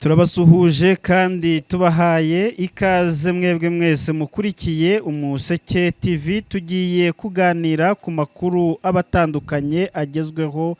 Turabasuhuje kandi tubahaye ikaze mwebwe mwese mukurikiye Umuseke TV. Tugiye kuganira ku makuru aba atandukanye agezweho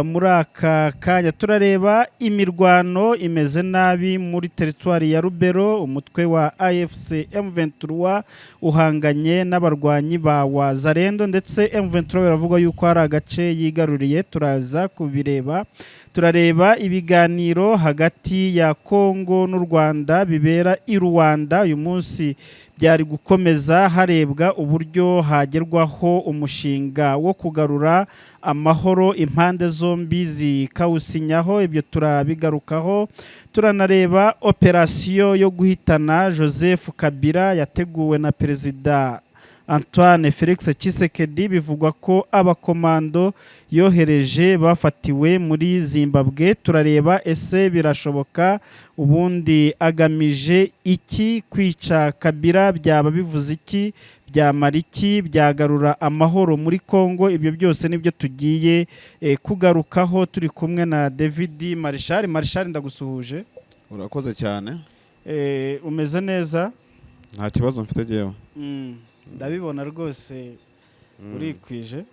muri aka kanya. Turareba imirwano imeze nabi muri teritwari ya Rubero. Umutwe wa AFC M23 uhanganye n'abarwanyi ba Wazalendo, ndetse M23 biravuga yuko hari agace yigaruriye. Turaza kubireba. Turareba ibiganiro hagati ya Kongo n'u Rwanda bibera i Rwanda uyu munsi, byari gukomeza harebwa uburyo hagerwaho umushinga wo kugarura amahoro, impande zombi zikawusinyaho. Ibyo turabigarukaho. Turanareba operasiyo yo guhitana Joseph Kabila yateguwe na Perezida Antoine Felix Tshisekedi. Bivugwa ko abakomando yohereje bafatiwe muri Zimbabwe. Turareba ese birashoboka? Ubundi agamije iki? Kwica Kabila byaba bivuze iki? Byamara iki? Byagarura amahoro muri Congo? Ibyo byose nibyo tugiye kugarukaho turi kumwe na David Marshal. Marshal, ndagusuhuje. Urakoze cyane. Umeze neza? Nta kibazo mfite jyewe. Ndabibona rwose, urikwije.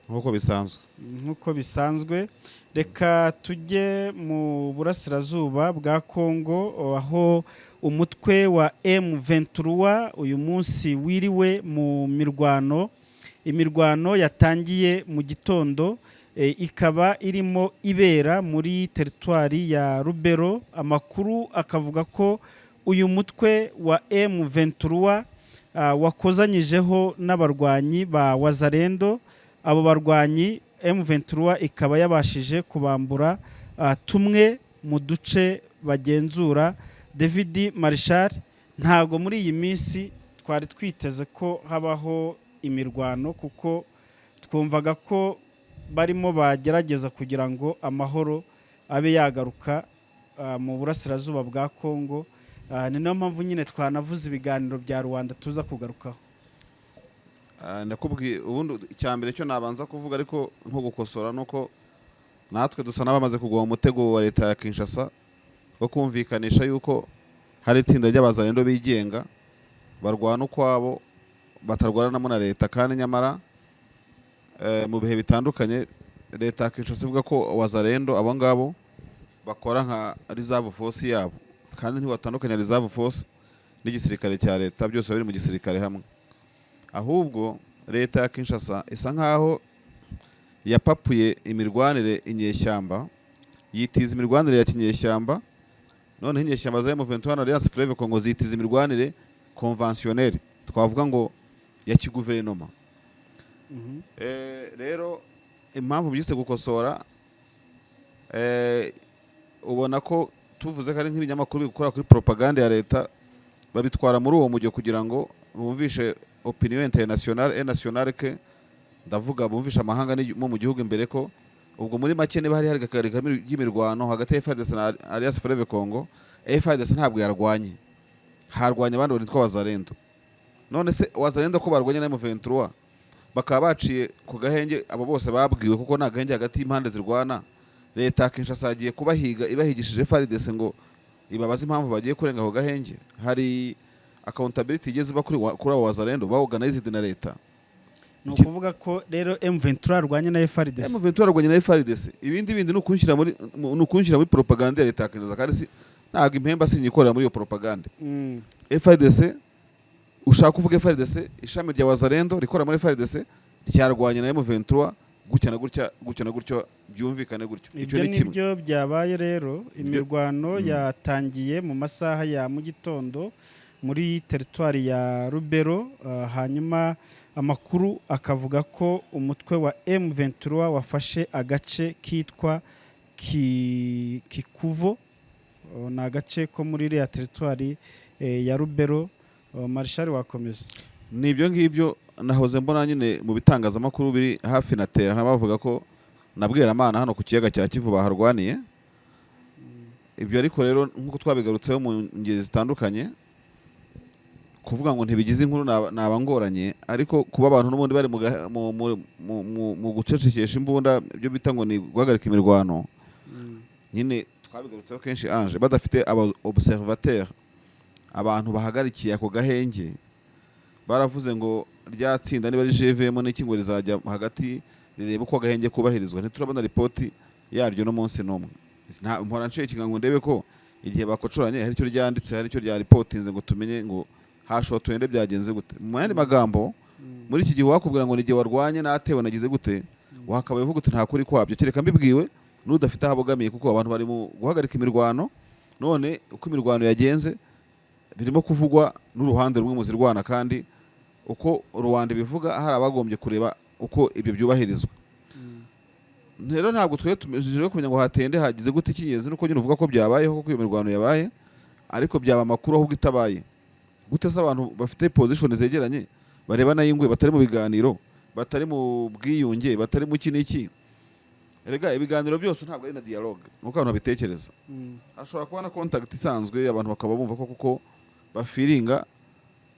Nk'uko bisanzwe. Nk'uko bisanzwe. Reka tujye mu burasirazuba bwa Congo, aho umutwe wa M23 uyu munsi wiriwe mu mirwano. Imirwano yatangiye mu gitondo, ikaba irimo ibera muri teritwari ya Rubero. Amakuru akavuga ko uyu mutwe wa M23 wakozanyijeho n'abarwanyi ba Wazalendo. Abo barwanyi M23 ikaba yabashije kubambura tumwe mu duce bagenzura. David Marshal, ntago muri iyi minsi twari twiteze ko habaho imirwano, kuko twumvaga ko barimo bagerageza kugira ngo amahoro abe yagaruka mu burasirazuba bwa Congo. Ni nayo mpamvu nyine twanavuze ibiganiro bya Rwanda tuza kugarukaho. Ndakubwiye, ubundi icya mbere cyo nabanza kuvuga, ariko nko gukosora, nuko natwe dusa n'abamaze kugwa mu mutego wa leta ya Kinshasa wo kumvikanisha yuko hari itsinda ry'abazalendo bigenga barwana ukwabo, batarwanamo na leta, kandi nyamara mu bihe bitandukanye leta ya Kinshasa ivuga ko wazalendo abo ngabo bakora nka reserve force yabo, kandi ntiwatandukanya reserve force n'igisirikare cya leta, byose biba biri mu gisirikare hamwe. Ahubwo leta ya Kinshasa isa nkaho yapapuye imirwanire inyeshyamba, yitiza imirwanire ya kinyeshyamba, noneho inyeshyamba za M23 na Alliance Fleuve Congo zitiza imirwanire conventionnelle, twavuga ngo ya kiguverinoma. Rero impamvu byise gukosora, ubona ko tuvuze ko ari nk'ibinyamakuru bikora kuri propaganda ya leta, babitwara muri uwo mujyo kugira ngo bumvishe opinion internationale et nationale, ke ndavuga bumvishe amahanga mo mu gihugu imbere, ko ubwo muri make niba hari hari ry'imirwano hagati ya FARDC na Alliance Fleuve Congo, FARDC ntabwo yarwanye, harwanye abandi bitwa Wazalendo. None se Wazalendo ko barwanye na M23, bakaba baciye ku gahenge abo bose babwiwe, kuko nta gahenge hagati y'impande zirwana, leta ya Kinshasa yagiye kubahiga ibahigishije FARDC ngo ibabaze impamvu bagiye kurenga ako gahenge? Hari accountability igeze iba kuri abo Wazalendo ba organized na leta? Ni ukuvuga ko rero M23 arwanya na FARDC? M23 arwanya na FARDC. Ibindi bindi ni ukunshyira muri propaganda ya leta ya Kinshasa, kandi si ntabwo impemba sinyikorera muri iyo propaganda. FARDC, ushaka kuvuga FARDC, ishami rya Wazalendo rikora muri FARDC ryarwanye na M23 gutya na gutya, gutya na gutya, byumvikane gutyo. Icyo Ibyo ni kimwe. Nibyo byabaye rero. Imirwano yatangiye mu masaha ya mu gitondo muri teritwari ya Rubero, hanyuma amakuru akavuga ko umutwe wa M23 wafashe agace kitwa Kikuvo. Ni agace ko muri iriya teritwari ya Rubero. Marshal, wakomeza. Ni ibyo ngibyo nahoze mbona nyine mu bitangazamakuru biri hafi na terrain, bavuga ko na Bweramana hano ku kiyaga cya Kivu baharwaniye. Ibyo ariko rero, nk'uko twabigarutseho mu ngeri zitandukanye, kuvuga ngo ntibigize inkuru naba ngoranye, ariko kuba abantu n'ubundi bari mu gucecekesha imbunda, ibyo bita ngo ni guhagarika imirwano nyine. Twabigarutseho kenshi, Ange, badafite aba observateur, abantu bahagarikiye ako gahenge. Baravuze ngo rya tsinda, niba ari JVM n'iki, ngo rizajya hagati rirebe uko agahenge kubahirizwa. Ntiturabona ripoti yaryo n'umunsi n'umwe. Mpora nshekinga ngo ndebe ko igihe bakocoranye hari icyo ryanditse, hari icyo ryaripotinze, ngo tumenye ngo hashotoye nde, byagenze gute. Mu yandi magambo, muri iki gihe wakubwira ngo ni igihe warwanye natewe nagize gute, wakabaye uvuga uti nta kuri kwabyo, kereka mbibwiwe n'udafite aho abogamiye, kuko abantu bari mu guhagarika imirwano. None uko imirwano yagenze birimo kuvugwa n'uruhande rumwe mu zirwana, kandi uko rubanda ibivuga hari abagombye kureba uko ibyo byubahirizwa. Rero ntabwo twe tumejeje kumenya ngo hatende hagize gute. Icy'ingenzi nuko nyine uvuga ko byabayeho, kuko iyo mirwano yabaye, ariko byaba amakuru ahubwo itabaye. Gute se abantu bafite position zegeranye, barebana y'ingwe, batari mu biganiro, batari mu bwiyunge, batari mu iki n'iki? Erega ibiganiro byose ntabwo ari na dialogue nuko abantu babitekereza. Hashobora kuba na contact isanzwe, abantu bakaba bumva ko kuko bafiringa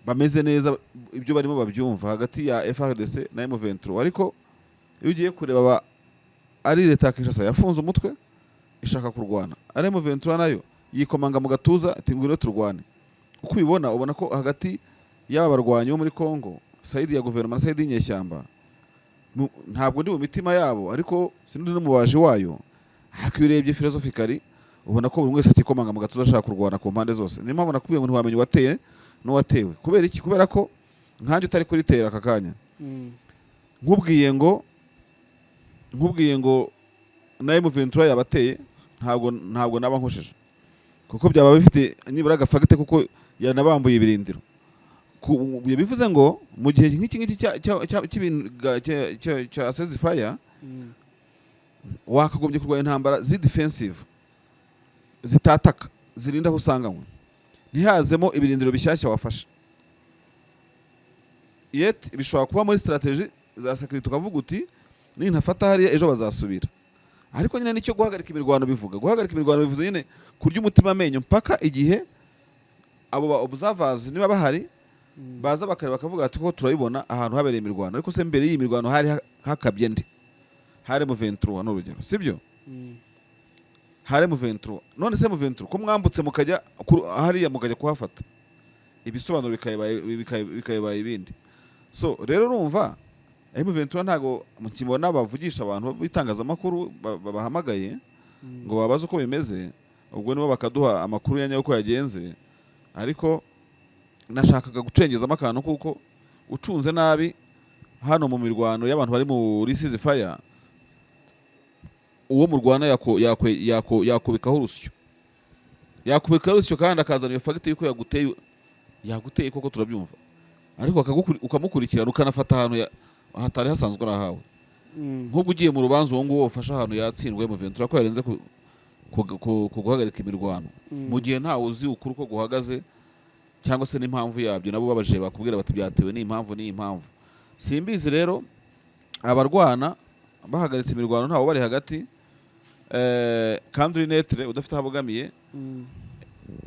bameze neza, ibyo barimo babyumva hagati ya FARDC na M23. Ariko iyo ugiye kureba, ari leta ya Kinshasa yafunze umutwe ishaka kurwana, ari M23 nayo yikomanga mu gatuza ati ngwino turwane. Uko ubibona, ubona ko hagati y'aba barwanyi bo muri Congo, side ya guverinoma na side y'inyeshyamba, ntabwo ndi mu mitima yabo, ariko sindi n'umubaji wayo, ariko iyo urebye philosophically ubona ko buri wese akikomanga mu gatuza ashaka kurwana ku mpande zose. Niyo mpamvu nakubwiye ngo ntiwamenya uwateye n'uwatewe. Kubera iki? Kubera ko nkanjye utari kuritera aka kanya, nkubwiye ngo na M23 yabateye, ntabwo naba nkosheje, kuko byaba bifite nibura agafact, kuko yanabambuye ibirindiro. Bivuze ngo mu gihe nk'iki ngiki cy'ibintu cya ceasefire, wakagombye kurwanya intambara ziri defensive, zitataka, zirinda aho usanganywe, ntihazemo ibirindiro bishyashya wafashe. Yet bishobora kuba muri strategy za sécurité, ukavuga uti nintafata hariya ejo bazasubira. Ariko nyine nicyo guhagarika imirwano bivuga. Guhagarika imirwano bivuze nyine kurya umutima amenyo mpaka igihe abo ba observers, niba bahari, baza bakareba bakavuga ati ko turabibona ahantu habereye imirwano. Ariko se mbere y'iyi mirwano hari hakabye nde? Hari M23, ni urugero, sibyo? Hari M23. None se M23 ko mwambutse mukajya hariya mukajya kuhafata, ibisobanuro bikabaye ibindi. So rero urumva M23 ntago mukibona bavugisha abantu b'itangazamakuru babahamagaye ngo babaze uko bimeze, ubwo nibo bakaduha amakuru ya nyayo uko yagenze. Ariko nashakaga gucengezamo akantu, kuko ucunze nabi hano mu mirwano y'abantu bari muri ceasefire, uwo murwana yakubikaho urusyo, yakubikaho urusyo, kandi akazana iyo fact yuko yaguteye, yaguteye koko turabyumva, ariko ukamukurikirana, ukanafata ahantu hatari hasanzwe ari ahawe. Nk'ubwo ugiye mu rubanza, uwo nguwo ufashe ahantu yatsindwe M23 ko yarenze ku guhagarika imirwano, mu gihe ntawe uzi ukuri uko guhagaze cyangwa se n'impamvu yabyo, nabo babajije bakubwira bati byatewe n'impamvu n'iyi mpamvu, simbizi. Rero abarwana bahagaritse imirwano ntawe bari hagati, kandi uri neutre, udafite aho abogamiye,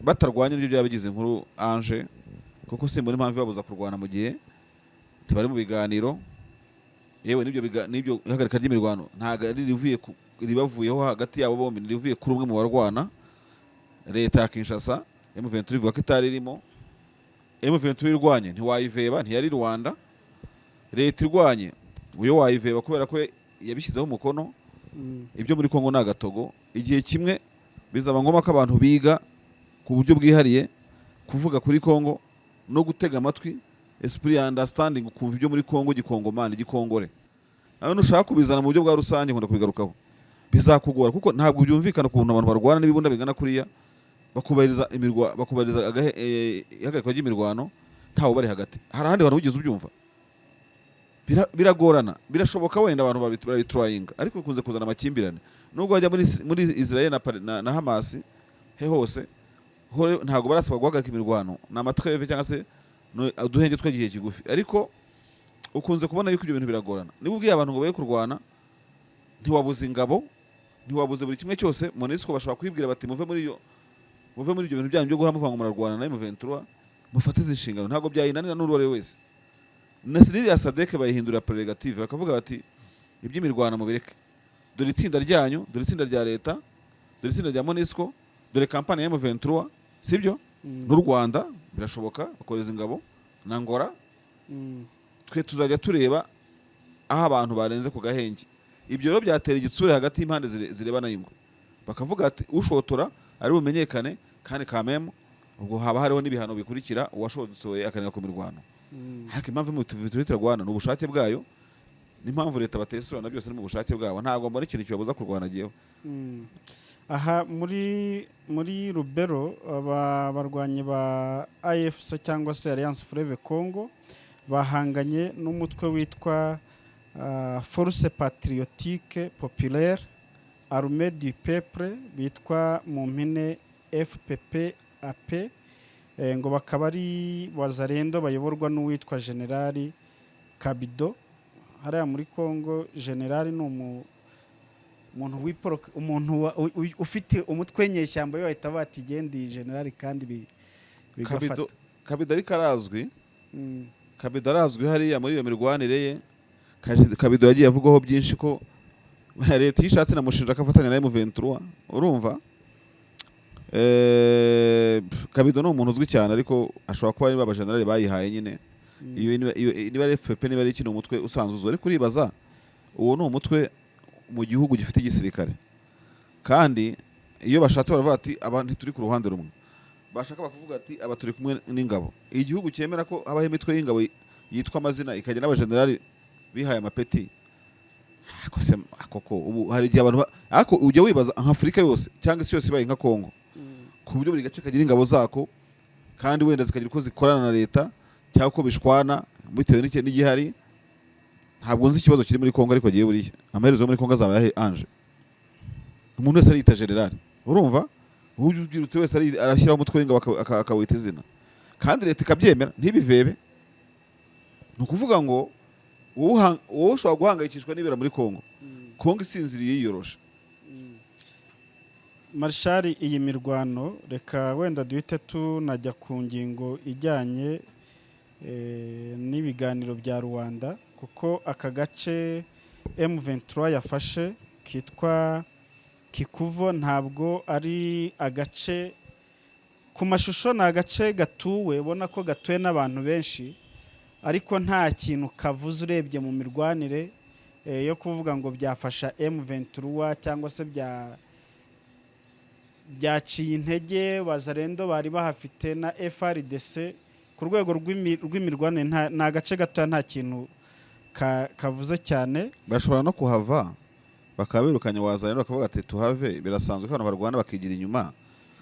batarwanya, nibyo byaba bigize inkuru, Ange, kuko simbona impamvu ibabuza kurwana mu gihe ntibari mu biganiro. Yewe n'ibyo ihagarika ry'imirwano ntabwo ari rivuye ribavuyeho hagati yabo bombi, rivuye kuri umwe mu barwana, leta ya Kinshasa. M23 ivuga ko itari irimo. M23 irwanye ntiwayiveba, ntiyari Rwanda. Leta irwanye uyo wayiveba kubera ko yabishyizeho umukono. Ibyo muri Kongo ni agatogo. Igihe kimwe bizaba ngombwa ko abantu biga ku buryo bwihariye kuvuga kuri Kongo no gutega amatwi, esprit ya understanding, ukumva ibyo muri Kongo gikongomani, gikongore. Nawe nushaka kubizana mu buryo bwa rusange, nkunda kubigarukaho, bizakugora, kuko ntabwo byumvikana ukuntu abantu barwana n'ibibunda bingana kuriya bakubahiriza imirwa bakubahiriza ihagarikwa ry'imirwano ntawe bari hagati. Hari ahandi hantu wigeze ubyumva? Biragorana. Birashoboka wenda abantu barabitrayinga, ariko bikunze kuzana amakimbirane. Nubwo bajya muri Israel na Hamas he hose ho ntabwo barasabwa guhagarika imirwano, ni amatrêve cyangwa se uduhenge tw'igihe kigufi, ariko ukunze kubona yuko ibyo bintu biragorana. Niba ubwiye abantu ngo baye kurwana, ntiwabuze ingabo, ntiwabuze buri kimwe cyose. MONUSCO bashobora kwibwira bati muve muri ibyo bintu byanyu byo guhora muvuga ngo murarwana na M23, mufate izi nshingano. Ntabwo byayinanira n'uwo ari we wese. Na n'iriya SADC bayihindura prérogative, bakavuga bati iby'imirwano mubireke, dore itsinda ryanyu, dore itsinda rya leta. Dore itsinda rya MONUSCO, dore kampani ya M23, sibyo? N'u Rwanda birashoboka bakohereza ingabo na Angola. Twe tuzajya tureba aho abantu barenze ku gahenge. Ibyo rero byatera igitsure hagati y'impande zirebana y'ingwe, bakavuga ati ushotora ari bumenyekane, kandi kamemu ubwo haba hariho n'ibihano bikurikira uwashotoye akanega ku mirwano. Ariko impamvu M23 itarwana ni ubushake bwayo, n'impamvu leta batesurana byose ni mu bushake bwabo. Ntabwo mbona ikintu kibabuza kurwana jyewe. Aha muri Rubero, aba barwanyi ba AFC cyangwa se Alliance Fleuve Congo bahanganye n'umutwe witwa Force Patriotique Populaire Armée du Peuple, bitwa mu mpine FPP AP, ngo bakaba ari wazalendo bayoborwa n'uwitwa Generali Kabido. Hariya muri Congo generali ni umuntu wiporo, umuntu ufite umutwe w'inyeshyamba, yo bahita bati genda iyi generali, kandi bigafata. Kabido ariko arazwi. Kabido arazwi hariya muri iyo mirwanire ye. Kabido yagiye avugwaho byinshi ko leta iyo ishatse inamushinja ko afatanya na M23, urumva? Kabido ni umuntu uzwi cyane, ariko ashobora kuba ari abajenerali bayihaye nyine. Iyo niba ari FPP, niba ari iki, ni umutwe usanzwe uzwi. Ariko uribaza, uwo ni umutwe mu gihugu gifite igisirikare, kandi iyo bashatse baravuga ati aba ntituri ku ruhande rumwe, bashaka bakavuga ati aba turi kumwe n'ingabo. Igihugu cyemera ko habaho imitwe y'ingabo yitwa amazina, ikajya n'abajenerali bihaye amapeti. Ariko se koko ubu hari igihe abantu ariko ujya wibaza nka Afurika yose cyangwa isi yose ibaye nka Kongo, ku buryo buri gace kagira ingabo zako, kandi wenda zikagira uko zikorana na leta cyangwa uko bishwana bitewe n'igihari. Ntabwo nzi ikibazo kiri muri Kongo, ariko agiye buriya amaherezo yo muri Kongo azaba yahe anje umuntu wese ariyita generali, urumva? Ubyirutse wese arashyiraho umutwe w'ingabo akawita izina, kandi leta ikabyemera ntibivebe. Ni ukuvuga ngo wowe ushobora guhangayikishwa n'ibera muri Kongo, Kongo isinziriye yiyoroshe. Marshal, iyi mirwano, reka wenda duhite tunajya ku ngingo ijyanye n'ibiganiro bya Rwanda, kuko aka gace M23 yafashe kitwa Kikuvo ntabwo ari agace, ku mashusho ni agace gatuwe, ubona ko gatuwe n'abantu benshi, ariko nta kintu kavuze urebye mu mirwanire yo kuvuga ngo byafasha M23 cyangwa se byaciye intege Wazalendo bari bahafite na FARDC. Ku rwego rw'imirwanire ni agace gatoya, nta kintu kavuze cyane. Bashobora no kuhava bakaba birukanye wazanye, bakavuga ati tuhave. Birasanzwe ko abantu barwana bakigira inyuma.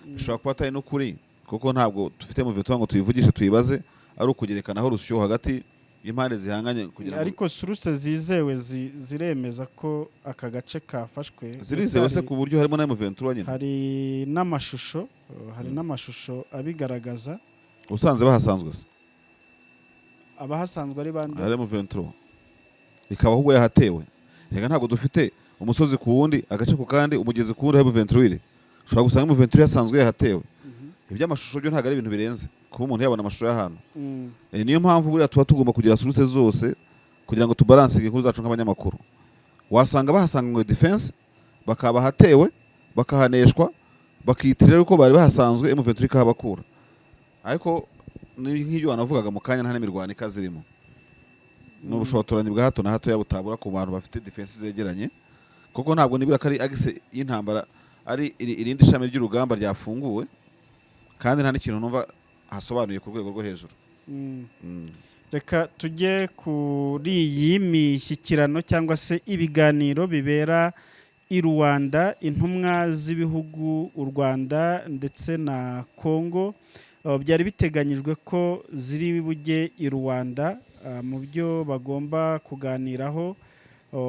Bishobora kuba atari n'ukuri, kuko ntabwo dufite mu ngo tuyivugishe tuyibaze, ari ukugerekanaho urusyo hagati y'impande zihanganye kugira ngo Ariko source zizewe ziremeza ko aka gace kafashwe. Zirizewe se ku buryo harimo na M23 nyine? Hari n'amashusho abigaragaza. Usanze bahasanzwe se? Abahasanzwe ari bande? Hari M23 ikaba ahubwo yahatewe. Reka, ntabwo dufite umusozi ku wundi, agace ku kandi, umugezi ku wundi aho M23 iri. Ushobora gusanga M23 yasanzwe yahatewe. Iby'amashusho byo ntabwo ari ibintu birenze kuba umuntu yabona amashusho y'ahantu. Niyo mpamvu buriya tuba tugomba kugira source zose kugira ngo tubalansinge inkuru zacu nk'abanyamakuru. Wasanga bahasanga ngo defense, bakaba bahatewe, bakahaneshwa, bakiyitirira ko bari bahasanzwe, M23 ikahabakura. Ariko ni nk'ibyo wanavugaga mu kanya, nta n'imirwano ikaze irimo, ni ubushotoranyi bwa hato na hato butabura ku bantu bafite defense zegeranye, kuko ntabwo nibura ko ari axe y'intambara, ari irindi shami ry'urugamba ryafunguwe, kandi nta n'ikintu numva hasobanuye ku rwego rwo hejuru. Reka tujye kuri iyi mishyikirano cyangwa se ibiganiro bibera i Rwanda. Intumwa z'ibihugu, u Rwanda ndetse na Congo, byari biteganyijwe ko ziri bujye i Rwanda. Mu byo bagomba kuganiraho,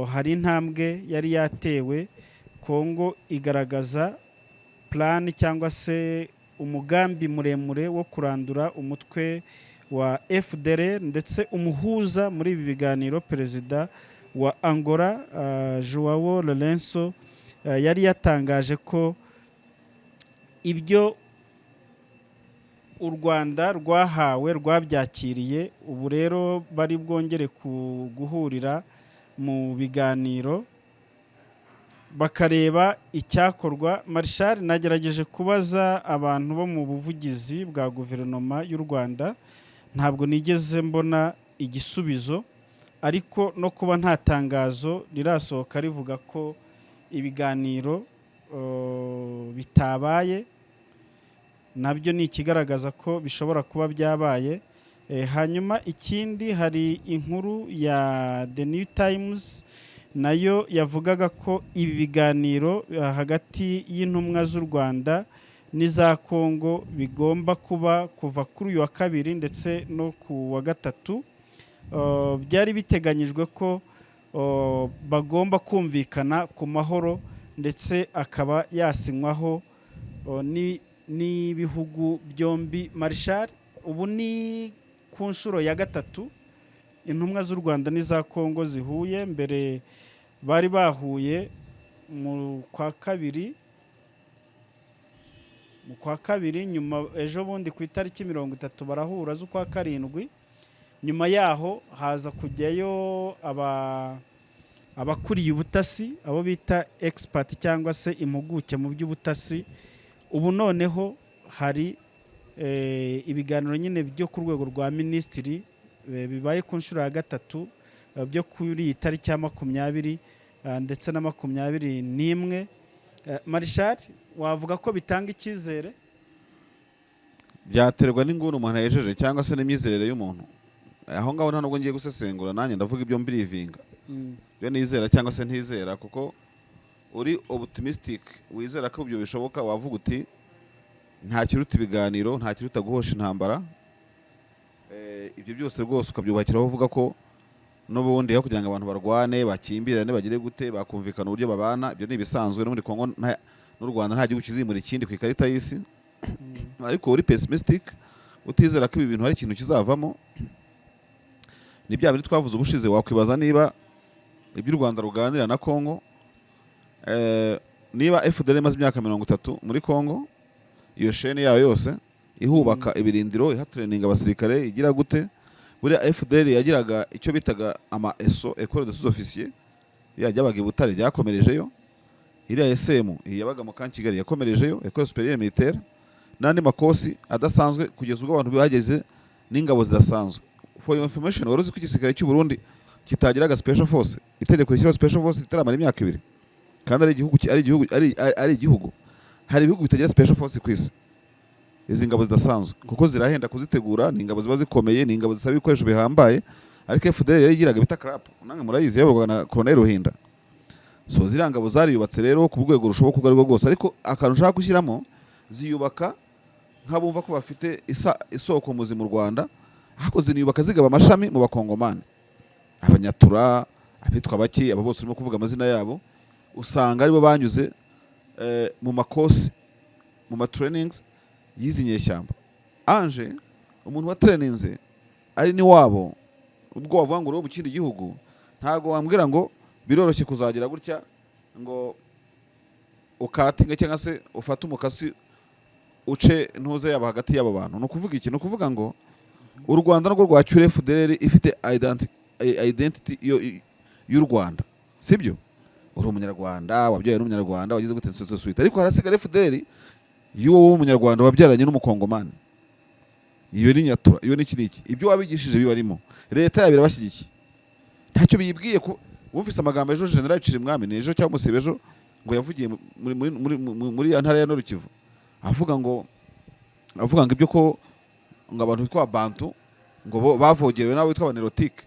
hari intambwe yari yatewe. Congo igaragaza plan cyangwa se umugambi muremure wo kurandura umutwe wa FDLR, ndetse umuhuza muri ibi biganiro, perezida wa Angola Joao Lourenço, yari yatangaje ko ibyo u Rwanda rwahawe rwabyakiriye. Ubu rero bari bwongere guhurira mu biganiro. Bakareba icyakorwa. Marshal, nagerageje kubaza abantu bo mu buvugizi bwa guverinoma y'u Rwanda, ntabwo nigeze mbona igisubizo, ariko no kuba nta tangazo rirasohoka rivuga ko ibiganiro bitabaye, nabyo ni ikigaragaza ko bishobora kuba byabaye. Hanyuma ikindi, hari inkuru ya The New Times nayo yavugaga ko ibi biganiro hagati y'intumwa z'u Rwanda n'iza Kongo bigomba kuba kuva kuri uyu wa kabiri ndetse no ku wa gatatu. Byari biteganyijwe ko bagomba kumvikana ku mahoro, ndetse akaba yasinywaho n'ibihugu byombi. Marshal, ubu ni ku nshuro ya gatatu intumwa z'u Rwanda n'iza Kongo zihuye. Mbere bari bahuye mu kwa kabiri, nyuma ejo bundi ku itariki 30 barahura z'ukwa karindwi. Nyuma yaho haza kujyayo abakuriye ubutasi, abo bita expert cyangwa se impuguke mu by'ubutasi. Ubu noneho hari ibiganiro nyine byo ku rwego rwa minisitiri bibaye ku nshuro ya gatatu, byo kuri iyi tariki ya 20 ndetse na 21. Marshal, wavuga ko bitanga icyizere? Byaterwa n'inguni umuntu yejeje cyangwa se n'imyizerere y'umuntu. Aho ngaho nta nubwo ngiye gusesengura, nanjye ndavuga ibyo mbirivinga, ibyo nizera cyangwa se ntizera. Kuko uri optimistic, wizera ko ibyo bishoboka, wavuga uti nta kiruta ibiganiro, nta kiruta guhosha intambara. Ibyo byose rwose ukabyubakiraho uvuga ko n'ubundi aho kugira ngo abantu barwane, bakimbirane, bagire gute, bakumvikana uburyo babana. Ibyo ni ibisanzwe n'ubundi. Kongo n'u Rwanda, nta gihugu kizimura ikindi ku ikarita y'isi. Ariko uri pessimistic, utizera ko ibi bintu hari ikintu kizavamo, ni bya bindi twavuze ubushize. Wakwibaza niba ibyo u Rwanda ruganira na Kongo, niba FDLR imaze imyaka 30 muri Kongo, iyo chaîne yayo yose ihubaka ibirindiro, ihatraininga abasirikare, igira gute. Buriya FDLR yagiraga icyo bitaga ama ESO, école de sous-officiers, yajyabaga i Butare, ryakomerejeyo. Iriya ESM, iyi yabaga mu Camp Kigali, yakomerejeyo, école supérieure militaire, n'andi makosi adasanzwe, kugeza ubwo abantu bageze n'ingabo zidasanzwe. For your information, wari uzi ko igisirikare cy'u Burundi kitagiraga special force, itegeko rishyiraho special force ritaramara imyaka 2, kandi ari igihugu ki- ari igihugu ari, ari, ari igihugu? Hari ibihugu bitagira special force ku isi, izi ngabo zidasanzwe, kuko zirahenda kuzitegura, ni ingabo ziba zikomeye, ni ingabo zisaba ibikoresho bihambaye. Ariko FDLR yari igiraga bita CRAP, namwe murayizi, yayoborwaga na Colonel Ruhinda. So ziriya ngabo zariyubatse rero ku rwego rushoboka ubwo aribwo bwose. Ariko akantu ushaka gushyiramo, ziyubaka nk'abumva ko bafite isoko muzi mu Rwanda, ariko ziniyubaka zigaba amashami mu Bakongomani, Abanyatura, abitwa bake, abo bose urimo kuvuga amazina yabo, usanga aribo banyuze mu makosi, mu ma trainings y'izi nyeshyamba. Anje umuntu watraininze ari ni wabo, ubwo wavuga ngo uri uwo mu kindi gihugu, ntabwo wambwira ngo biroroshye kuzagira gutya ngo ukatinga cyangwa se ufate umukasi uce ntuze yaba hagati y'abo bantu. Ni ukuvuga iki? Ni ukuvuga ngo u Rwanda narwo rwacyura FDLR ifite identity y'u Rwanda, sibyo? Uri Umunyarwanda, wabyaye n'Umunyarwanda, wagize gute suite, ariko harasigara FDLR y'uwo w'Umunyarwanda wabyaranye n'Umukongomani. Iyo ni Nyatura, iyo ni iki n'iki, ibyo wabigishije bibarimo, leta yabo irabashyigikiye, ntacyo biyibwiye. Ko wumvise amagambo ejo General Cirimwami, ni ejo cyangwa musibe ejo, ngo yavugiye muri ya ntara ya Nord Kivu, avuga ngo ibyo ko ngo abantu bitwa Bantu ngo bo bavogerewe n'abo bitwa Abanirotike.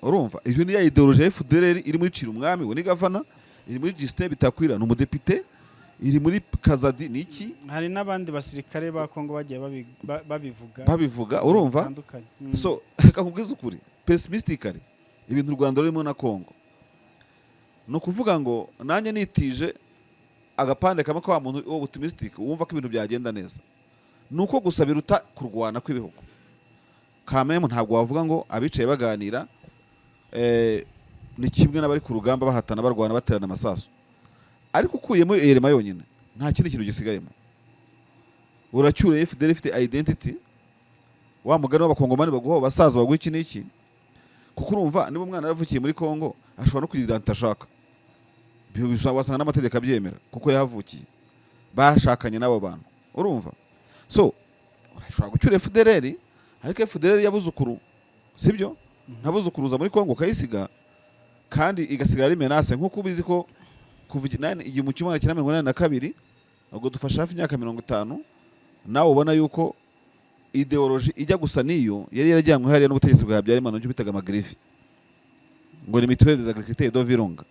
Urumva iyo ni ya idéologie ya FDLR iri muri Cirimwami, ngo ni gavana, iri muri Justin Bitakwira, ni umudepite, iri muri Kazadi, ni iki? Hari n'abandi basirikare ba Kongo bagiye babivuga Babivuga, urumva? bitandukanye. So reka nkubwize ukuri, pessimistically, ibintu u Rwanda rurimo na Congo, ni ukuvuga ngo nanjye nitije agapande kamwe ka wa muntu wo optimistic wumva ko ibintu byagenda neza, ni uko gusa biruta kurwana kw'ibihugu kamemu. Ntabwo wavuga ngo abicaye baganira ni kimwe n'abari ku rugamba bahatana, barwana, baterana amasasu. Ariko ukuyemo erema yonyine, nta kindi kintu gisigayemo. Uracyuriye FDLR ifite identity, wa mugani w'Abakongomani baguha, abasaza baguha iki n'iki, kuko urumva niba umwana yaravukiye muri Congo, ashobora no kugira identity ashaka. Wasanga n'amategeko abyemera kuko yahavukiye, bashakanye n'abo bantu, urumva? So urashobora gucyura FDLR, ariko FDLR y'abuzukuru, sibyo? Ntabuzukuruza muri Kongo, ukayisiga kandi igasigara ari menace, nk'uko ubizi ko kuva 1982, ubwo dufashe hafi imyaka 50, nawe ubona yuko idéologie ijya gusa n'iyo yari yarajyanywe hariya n'ubutegetsi bwa Habyarimana, nicyo bitaga amagrifi, ngo ni mutuelle des agriculteurs de Virunga,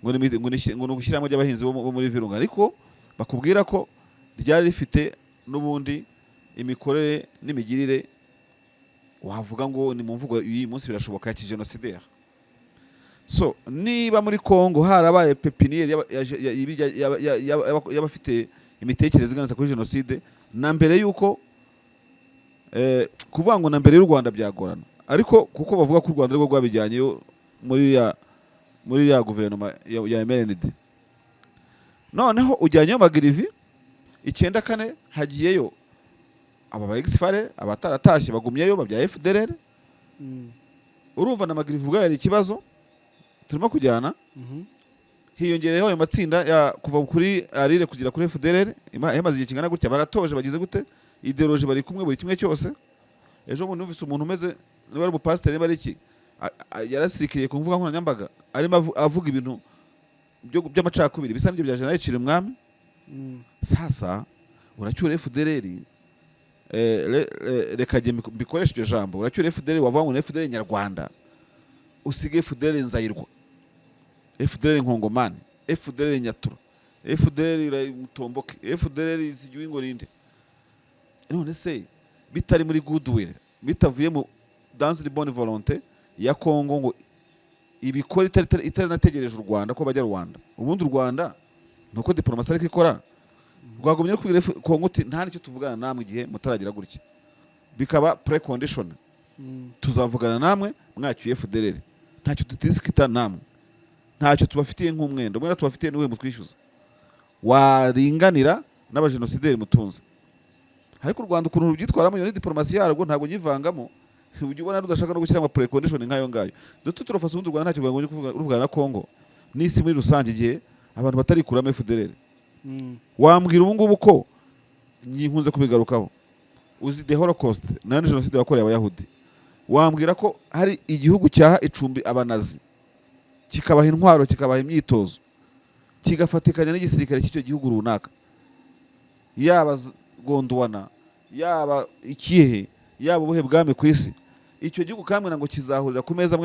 ngo ni ugushyiramo ry'abahinzi bo muri Virunga, ariko bakubwira ko ryari rifite n'ubundi imikorere n'imigirire wavuga ngo ni mu mvugo y'uyu munsi birashoboka ya kijenosideri. So niba muri Congo harabaye pépinière y'abafite imitekerereze iganitse kuri jenoside na mbere y'uko kuvuga ngo na mbere y'u Rwanda byagorana, ariko kuko bavuga ko u Rwanda ariko rwabijyanyeyo muri ya guverinoma ya MRND, noneho ujyanyeyo magirivi 94, hagiyeyo aba ba ex-FAR, abataratashye bagumyeyo babya FDLR. Urumva na magirivi ubwayo ari ikibazo turimo kujyana. Hiyongereyeho ayo matsinda ya kuva kuri ARIRE kugera kuri FDLR, yamaze igihe kingana gutya, baratoje, bagize gute, idéologie bari kumwe, buri kimwe cyose. Ejo bundi numvise umuntu umeze, niba ari umupasiteri, niba ari iki, yarasirikiriye ku mbuga nkoranyambaga arimo avuga ibintu by'amacakubiri bisa n'ibyo bya General Cirimwami. Sasa uracyura FDLR, reka jye mbikoreshe iryo jambo, uracyura FDLR wavuga ngo ni FDLR nyarwanda, usige FDLR Nzayirwa, FDLR Nkongomani, FDLR Nyatura, FDLR Mutomboke, FDLR sigiwe ngo ninde. None se bitari muri goodwill, bitavuye mu dans une bonne volonté ya Congo ngo ibikora itanategereje u Rwanda ko bajya Rwanda, ubundi u Rwanda nuko diplomasi ariko ikora, rwagumye no kubwira Congo uti nta nicyo tuvugana namwe igihe mutaragira gutya, bikaba precondition. Tuzavugana namwe mwacyuye FDLR, ntacyo tutisikita namwe, ntacyo tubafitiye nk'umwenda, umwenda tubafitiye niwe mutwishyuza waringanira n'abajenosideri mutunze. Ariko u Rwanda ukuntu rubyitwaramo, iyo ni diplomasi yarwo, ntabwo nyivangamo. Ujya ubona rudashaka no gushyira ama precondition nk'ayo ngayo. Dutu turafasa ubundi u Rwanda ntacyo rwagombye kuvuga ruvugana na Congo n'isi muri rusange igihe abantu batarikuramo FDLR. Wambwira ubu ngubu ko nkunze kubigarukaho, uzi the Holocaust nayo ni jenoside yakorewe Abayahudi, wambwira ko hari igihugu cyaha icumbi abanazi, kikabaha intwaro, kikabaha imyitozo, kigafatikanya n'igisirikare cy'icyo gihugu runaka, yaba Gondwana, yaba ikihe, yaba ubuhe bwami ku isi, icyo gihugu kambwira ngo kizahurira ku meza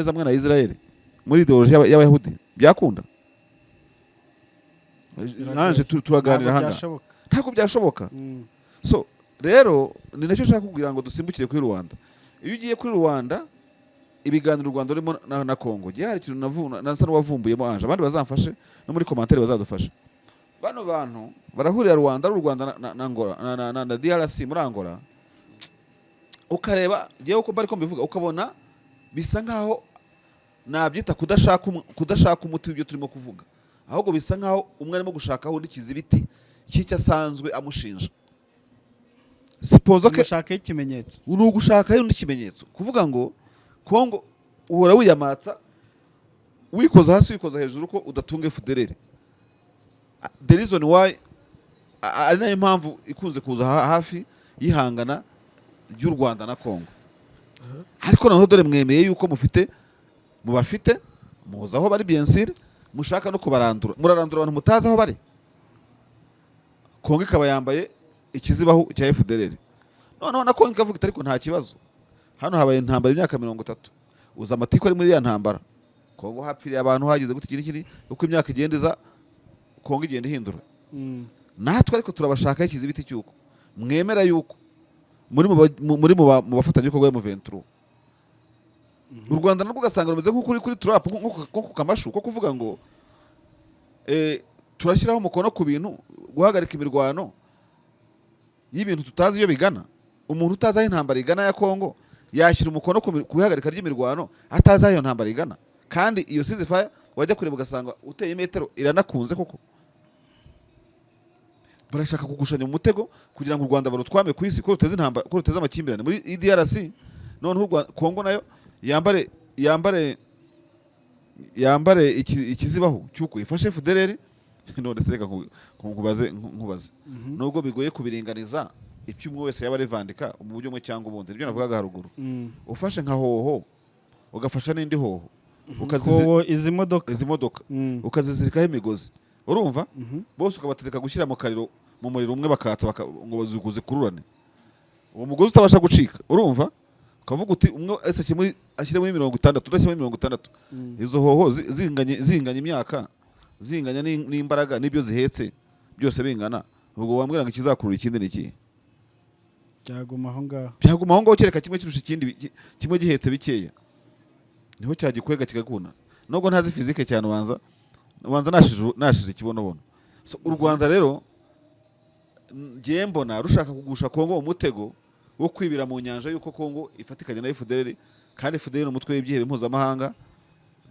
amwe na Israel muri idéologie y'Abayahudi, byakunda? Nanje turaganira Ntabwo hanga byashoboka. Ntabwo byashoboka. So rero ni nacyo nshaka kugira ngo dusimbukire kuri Rwanda. Iyo ugiye kuri Rwanda, ibiganiro u Rwanda rurimo na Congo, gihe hari ikintu nasa n'uwavumbuyemo anje, abandi bazamfashe no muri commentaire bazadufasha. Bano bantu barahurira Rwanda, ari u Rwanda na Angola na DRC muri Angola, ukareba ngewe uko bari ko mbivuga, ukabona bisa nkaho nabyita kudashaka umuti w'ibyo turimo kuvuga, ahubwo bisa nkaho umwe arimo gushakaho undi kizibiti cy'icyo asanzwe amushinja. Suppose que Mushakaho ikimenyetso. Ni ugushakayo undi kimenyetso, kuvuga ngo Kongo uhora wiyamatsa, wikoza hasi, wikoza hejuru ko udatunga FDLR. The reason why ari nayo mpamvu ikunze kuza hafi y'ihangana ry'u Rwanda na Kongo. Ariko noneho dore mwemeye yuko mufite, mubafite, muzi aho bari, bien sûr, mushaka no kubarandura, murarandura abantu mutazi aho bari. Kongo ikaba yambaye ikizibaho cya FDLR, noneho na Kongo ikavuga iti ariko nta kibazo, hano habaye intambara imyaka 30, uza amatiku ari muri iriya ntambara, Kongo hapfiriye abantu, hagize gute, iki n'iki. Uko imyaka igenda iza, Kongo igenda ihindura. Natwe ariko turabashakaho ikizibiti cy'uko mwemera yuko muri mu bafatanyabikorwa ba M23. U Rwanda narwo ugasanga rumeze nk'ukuri kuri trap, nko ku kamashu ko kuvuga ngo turashyiraho umukono ku bintu, guhagarika imirwano y'ibintu tutazi iyo bigana. Umuntu utazi aho intambara igana ya Kongo yashyira umukono ku ihagarika ry'imirwano atazi aho iyo ntambara igana? Kandi iyo ceasefire wajya kureba ugasanga uteye metero iranakunze koko. Barashaka kugushanya mu mutego kugira ngo u Rwanda barutwame ku isi ko ruteze intambara, ko ruteze amakimbirane muri DRC. Noneho Kongo nayo yambare Yambare ikizibaho cy'uko ifashe FDLR. None se reka nkubaze, nubwo bigoye kubiringaniza, ibyo umwe wese yaba arivandika mu buryo bumwe cyangwa ubundi, nibyo navugaga haruguru. Ufashe nka hoho, ugafasha n'indi hoho, Hoho, izi modoka. Izi modoka, ukazizirikaho imigozi, urumva, bose ukabategeka gushyira mu kariro, mu muriro umwe, bakatsa ngo bazikururane, uwo mugozi utabasha gucika, urumva, ukavuga uti umwe wese ashyire muri 60, udashyira muri 60. Izo hoho zinganye imyaka, zinganya n'imbaraga n'ibyo zihetse byose bingana, ubwo wambwira ngo ikizakurura ikindi ni ikihe? Byaguma aho ngaho. Byaguma aho ngaho, kereka kimwe kirusha ikindi, kimwe gihetse bikeya, niho cyagikwega kigakuna. Nubwo ntazi physique cyane, ubanza nashije ikibonobono. So, u Rwanda rero ngiye mbona rushaka kugusha Kongo umutego wo kwibira mu nyanja y'uko Kongo ifatikanya na FDLR, kandi FDLR ni umutwe w'ibyihebe mpuzamahanga,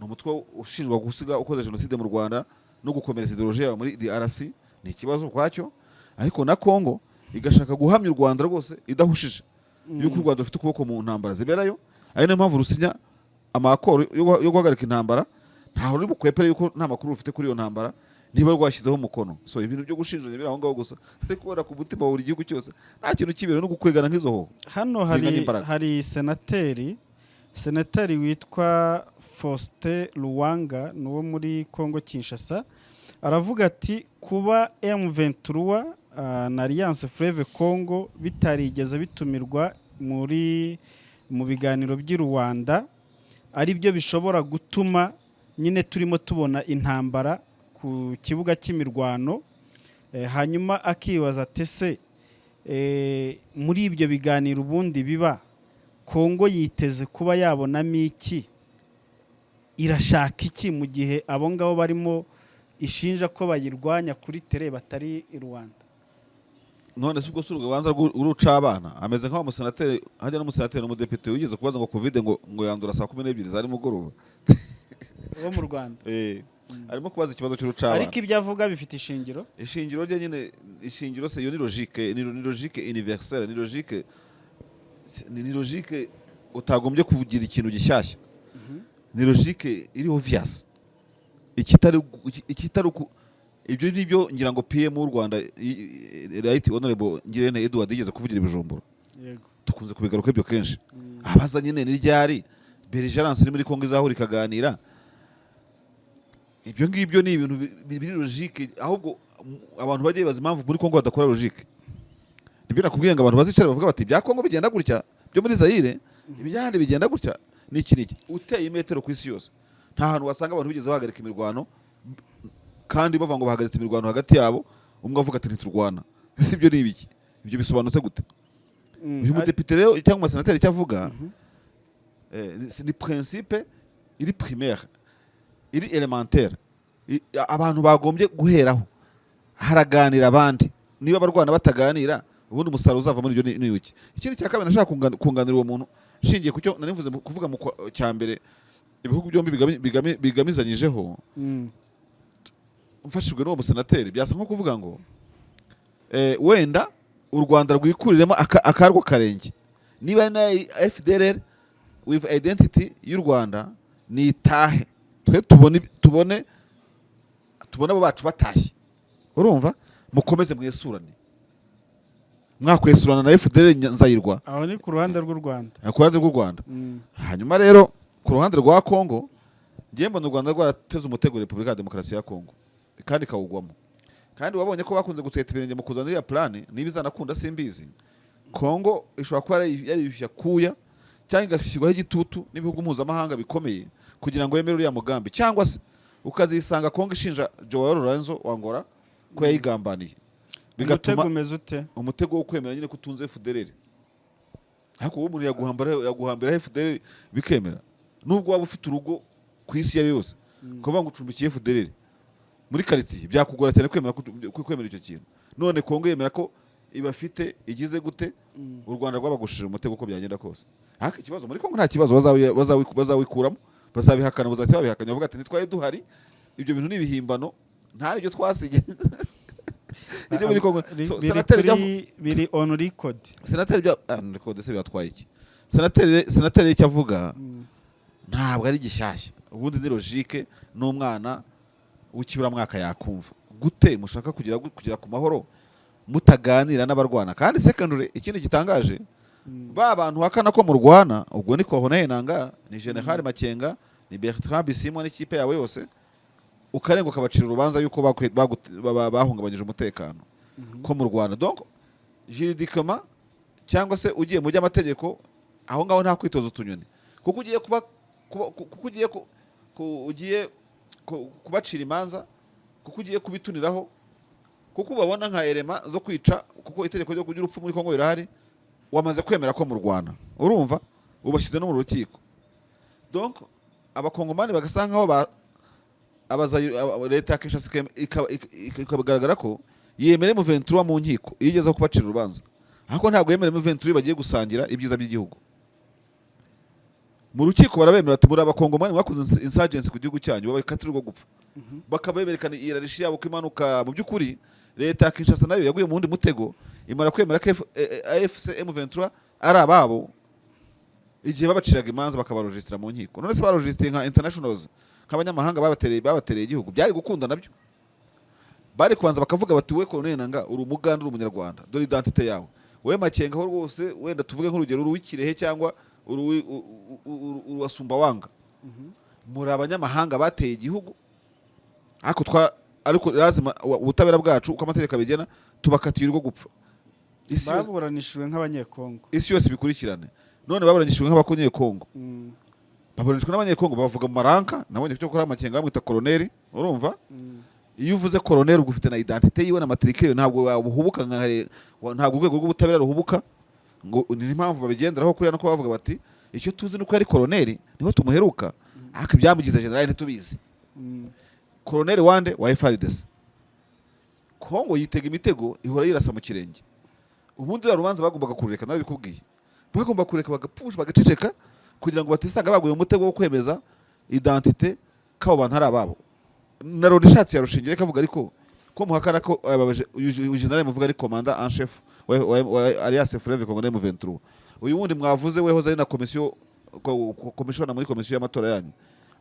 ni umutwe ushinjwa gusiga ukoze jenoside mu Rwanda no gukomereza idéologie yawe muri DRC, ni ikibazo ukwacyo. Ariko na Kongo igashaka guhamya u Rwanda rwose idahushije yuko u Rwanda rufite ukuboko mu ntambara ziberayo, ari nayo mpamvu rusinya ama accords yo guhagarika intambara. Ntaho ruri bukwepere yuko nta makuru rufite kuri iyo ntambara niba rwashyizeho umukono. So ibintu byo gushinjanya biri aho ngaho gusa, ariko kubera ku mutima wa buri gihugu cyose nta kintu kibera no gukwegana nk'izo hoho Hano zinganya hari imbaraga. Hari senateri witwa Faustin Luwanga, ni uwo muri Congo Kinshasa. Aravuga ati kuba M23 na Alliance Fleuve Congo bitarigeze bitumirwa mu biganiro by'i Rwanda, ari byo bishobora gutuma nyine turimo tubona intambara ku kibuga cy'imirwano. Hanyuma akibaza ati se muri ibyo biganiro ubundi biba, Kongo yiteze kuba yabonamo iki? Irashaka iki mu gihe abo ngabo barimo ishinja ko bayirwanya kuri terrain batari i Rwanda? None se ubwo si urubanza rw'uruca abana? Ameze nk'aho umusenateri hajya n'umusenateri n'umudepite wigeze kubaza ngo Covid ngo yandura saa 12 za nimugoroba. Wo mu Rwanda. Arimo kubaza ikibazo cy'urucabana. Ariko ibyo avuga bifite ishingiro. Ishingiro rye nyine, ishingiro se iyo ni logique, ni logique universelle, ni logique utagombye kugira ikintu gishyashya, ni logique iri obvious. Ikitari ibyo nibyo ngira ngo PM w'u Rwanda, Right Honorable Ngirente Edouard, yigeze kuvugira i Bujumbura. Tukunze kubigaruka ibyo kenshi. Abaza nyine ni ryari belligérance iri muri Kongo izahura ikaganira. Ibyo ngibyo ni ibintu biri logique. Ahubwo abantu bajya bibaza impamvu muri Kongo badakora logique. Nibyo nakubwiye ngo abantu bazicara bavuga bati ibya Kongo bigenda gutya, byo muri Zaire ibyahandi bigenda gutya, n'iki n'iki. Uteye imetero ku isi yose, nta hantu wasanga abantu bigeze bahagarika imirwano kandi bavuga ngo bahagaritse imirwano hagati yabo, umwe avuga ati ntiturwana. Ese ibyo ni ibiki? Ibyo bisobanutse gute? Uyu mudepite rero cyangwa umusenateri icyo avuga ni principe iri primaire, iri élémentaire, abantu bagombye guheraho haraganira abandi. Niba abarwana bataganira, ubundi umusaruro uzava muri ibyo ni iki? Ikindi cya kabiri nashaka kunganira uwo muntu, nshingiye ku cyo nari mvuze kuvuga mu cya mbere, ibihugu byombi bigamizanyijeho, mfashijwe n'uwo musenateri, byasa nko kuvuga ngo wenda u Rwanda rwikuriremo akarwo karenge, niba na FDLR with identity y'u Rwanda nitahe, twe tubone abo bacu batashye, urumva, mukomeze mwesurane, mwakwesurana na FDLR Nzayirwa. Aho ni ku ruhande rw'u Rwanda. Ku ruhande rw'u Rwanda. Hanyuma rero ku ruhande rwa Kongo, ngiye mbona u Rwanda rwarateze umutego Repubulika ya Demokarasi ya Kongo kandi ikawugwamo. Kandi wabonye ko bakunze gutseta ibirenge mu kuzana iriya plan. Niba izanakunda simbizi. Kongo ishobora kuba yariyushya kuya cyangwa igashyirwaho igitutu n'ibihugu mpuzamahanga bikomeye kugira ngo yemere uriya mugambi, cyangwa se ukazisanga Kongo ishinja Joao Lorenzo wa Angola ko yayigambaniye, bigatuma Umutego umeze ute? Umutego wo kwemera nyine ko utunze FDLR. Ariko uwo umuntu yaguhambira FDLR bikemera, nubwo waba ufite urugo ku isi iyo ari yo yose, ukavuga ngo ucumbikiye FDLR muri karitsiye, byakugora cyane kwemera kwemera icyo kintu. None Kongo yemera ko ibafite igize gute? U Rwanda rwabagushije umutego uko byagenda kose. Ariko ikibazo muri Kongo, nta kibazo bazawikuramo, bazabihakana, bazahita babihakana, bavuga ati ntitwari duhari, ibyo bintu ni ibihimbano, nta n'ibyo twasinye, ibyo muri Kongo. So, Biri senateri biri on record. Senateri bya record se bibatwaye iki? Senateri icyo avuga Ntabwo ari gishyashya. Ubundi ni logique n'umwana w'ikiburamwaka yakumva. Gute mushaka kugera ku mahoro mutaganira n'abarwana? Kandi secondary, ikindi gitangaje, ba bantu hakana ko murwana, ubwo ni Corneille Nangaa, ni General Makenga, ni Bertrand Bisimwa n'ikipe yawe yose, ukarenga ukabacira urubanza yuko bahungabanyije umutekano ko mu Rwanda. Donc juridiquement, cyangwa se ugiye mu by'amategeko, aho ngaho nta kwitoza utunyoni, kuko ugiye kuba kuba- kuko ugiye ku, ku, ugiye kubacira imanza, kuko ugiye kubituniraho, kuko ubabona nka éléments zo kwica, kuko itegeko ryo kugira urupfu muri Kongo rirahari. Wamaze kwemera ko mu Rwanda, urumva ubashyize no mu rukiko. Donc Abakongomani bagasa nkaho leta ya Kinshasa ikagaragara ko yemera M23 mu nkiko iyo igeze kubacira urubanza, ariko ntabwo yemera M23 bagiye gusangira ibyiza by'igihugu. Mu rukiko barabemera, ati: "Muri Abakongomani, mwakoze insurgency ku gihugu cyanyu," babakatira urwo gupfa, bakaberekana hiérarchie yabo ko imanuka. Mu by'ukuri leta ya Kinshasa nayo yaguye mu wundi mutego, imara kwemera ko AFC M23 ari ababo igihe babaciraga imanza, bakabarojisitira mu nkiko. None se barojisitiye nka internationals, nk'abanyamahanga babatereye igihugu, byari gukunda? Nabyo bari kubanza bakavuga bati: "We Colonel Nanga, uri Umuganda, uri Umunyarwanda, dore identité yawe. Wowe Makenga ho rwose, wenda tuvuge nk'urugero, uri uw'Ikirehe cyangwa uri uwa Sumbawanga, muri abanyamahanga bateye igihugu, ariko lazima ubutabera bwacu, uko amategeko abigena, tubakatiye urwo gupfa." Isi yose, Baburanishijwe nk'Abanyekongo. Isi yose ibikurikirane. None baburanishijwe nk'Abakonyekongo, baburanishwa n'Abanyekongo, bavuga mu ma rank. Nabonye cyo kuri Amakenga bamwita koroneri, urumva? Iyo uvuze koroneri, ubwo ufite na identité yiwe na matricule, ntabwo wabuhubuka ntabwo urwego rw'ubutabera ruhubuka ngo ni impamvu babigenderaho kuriya, no kuba bavuga bati: "Icyo tuzi ni uko yari koroneri, niho tumuheruka, ariko ibyamugize generali ntitubizi." Koroneri wande? Wa FARDC. Kongo yitega imitego, ihora yirasa mu kirenge. Ubundi ruriya rubanza bagombaga kurureka, narabikubwiye, bagomba kureka bagapfusha, bagaceceka, kugira ngo batisanga baguye mu mutego wo kwemeza identité ko abo bantu ari ababo. Na Loni ishatse yarushingira ikavuga: "Ariko ko muhakana ko uyu general muvuga ari commandant en chef wa Alliance Fleuve Congo M23, uyu wundi mwavuze wehoze ari na komisiyo commissioner muri komisiyo y'amatora yanyu,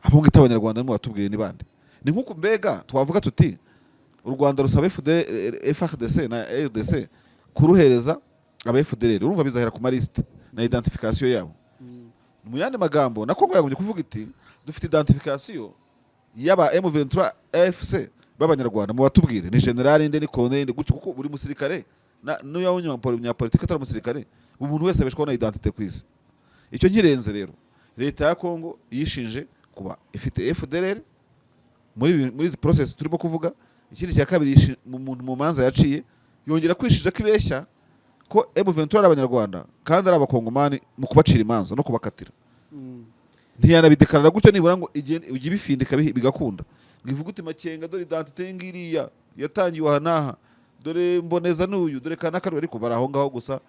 abo ngita Abanyarwanda nimwe, ni bande?" Ni nk'uku mbega twavuga tuti u Rwanda rusaba FD, FARDC na RDC kuruhereza aba FDLR. Urumva bizahera ku malisite na identification yabo. Mu yandi magambo, na Kongo yagombye kuvuga iti: "Dufite identification y'aba M23 AFC b'Abanyarwanda, mu batubwire ni general nde, ni colonel nde," gutyo, kuko buri musirikare n'iyo umunyapolitiki atari umusirikare, umuntu wese abeshwaho na identité ku isi. Icyo nkirenze rero, leta ya Kongo yishinje kuba ifite FDLR muri izi process turimo kuvuga. Ikindi cya kabiri, mu manza yaciye, yongera kwishinja ko ibeshya ko M23 ari Abanyarwanda kandi ari Abakongomani mu kubacira imanza no kubakatira. Ntiyanabidekarara gutyo nibura ngo ujye ibifindika bigakunda, ngo ivuge uti: "Makenga, dore identité ye ngiriya, yatangiwe aha n'aha, dore Mboneza n'uyu, dore kanaka." Ariko bari aho ngaho gusa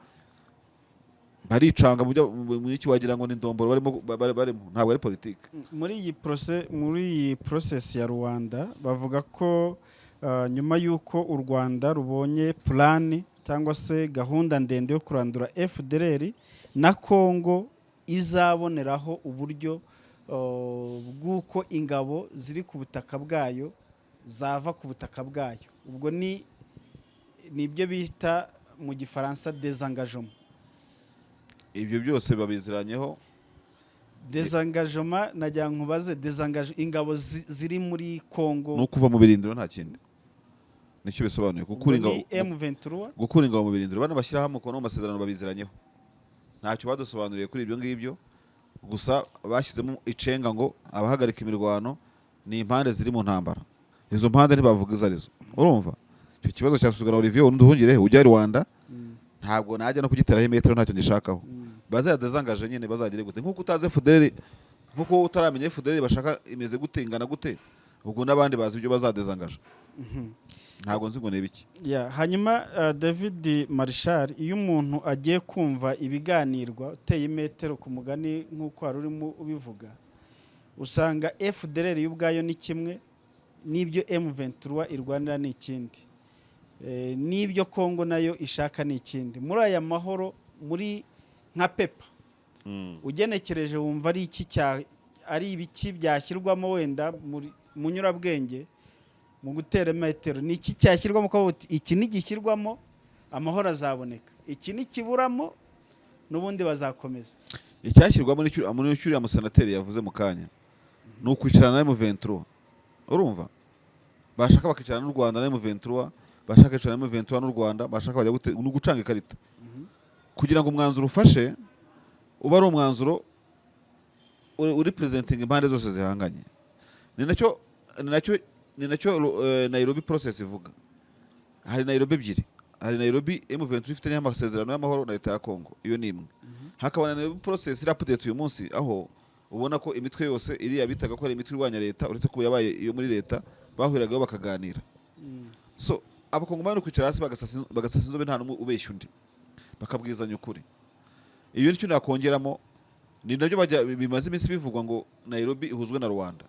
baricanga mu iki, wagira ngo ni ndomboro barimo, barimo, ntabwo ari politike. Muri iyi process ya Rwanda, bavuga ko nyuma y'uko u Rwanda rubonye plan cyangwa se gahunda ndende yo kurandura FDLR, na Congo izaboneraho uburyo bw'uko ingabo ziri ku butaka bwayo zava ku butaka bwayo. Ubwo ni ibyo bita mu Gifaransa désengagement. Ibyo byose babiziranyeho. Désengagement, nagira ngo nkubaze, désengage ingabo ziri muri Congo. Ni ukuva mu birindiro, nta kindi nicyo bisobanuye, gukura ingabo ni M23. Gukura ingabo mu birindiro, bano bashyiraho umukono mu masezerano babiziranyeho. Ntacyo badusobanuriye kuri ibyo ngibyo, gusa bashyizemo icenga ngo abahagarika imirwano ni impande ziri mu ntambara. Izo mpande ntibavuga izo arizo. Urumva icyo kibazo cyasuzwa na Olivier Nduhungirehe ujya i Rwanda. Ntabwo najya no kugiteraho imetero, ntacyo ngishakaho. Bazayadezangaje nyine, bazagire gute? Nk'uko utazi FDLR, nk'uko wowe utaramenya FDLR bashaka imeze gute, ingana gute, ubwo n'abandi bazi ibyo bazadezangaje. Ntabwo nzi ngo ni ibiki. Ya, hanyuma David Marshal, iyo umuntu agiye kumva ibiganirwa, uteye imetero ku mugani nk'uko wari urimo ubivuga, usanga FDLR yo ubwayo ni kimwe n'ibyo M23 irwanira ni ikindi, n'ibyo Congo nayo ishaka ni ikindi. Muri aya mahoro, muri nka paper ugenekereje, wumva ari iki cya Ari ibiki byashyirwamo wenda mu nyurabwenge mu gutera metero? Ni iki cyashyirwamo ko uti, iki nigishyirwamo amahoro azaboneka, iki nikiburamo n'ubundi bazakomeza? Icyashyirwamo muri icyo uriya musenateri yavuze mu kanya ni ukwicarana na M23. Urumva, bashaka bakicarana n'u Rwanda na M23, bashaka kwicarana na M23 n'u Rwanda, bashaka bajya gute, ni ugucanga ikarita kugira ngo umwanzuro ufashe uba ari umwanzuro uri presenting impande zose zihanganye. Ni nacyo Nairobi process ivuga. Hari Nairobi ebyiri: hari Nairobi M23 ifitanye amasezerano y'amahoro na leta ya Congo, iyo ni imwe. Hakaba na Nairobi process iri update uyu munsi, aho ubona ko imitwe yose iriya bitaga ko ari imitwe irwanya leta, uretse ko yabaye iyo muri leta, bahuriraga bakaganira. So Abakongomani kwicara hasi bagasasa inzobe, nta n'umwe ubeshya undi, bakabwizanya ukuri. Iyo nicyo nakongeramo. Ni nabyo bajya bimaze iminsi bivugwa ngo Nairobi ihuzwe na Rwanda,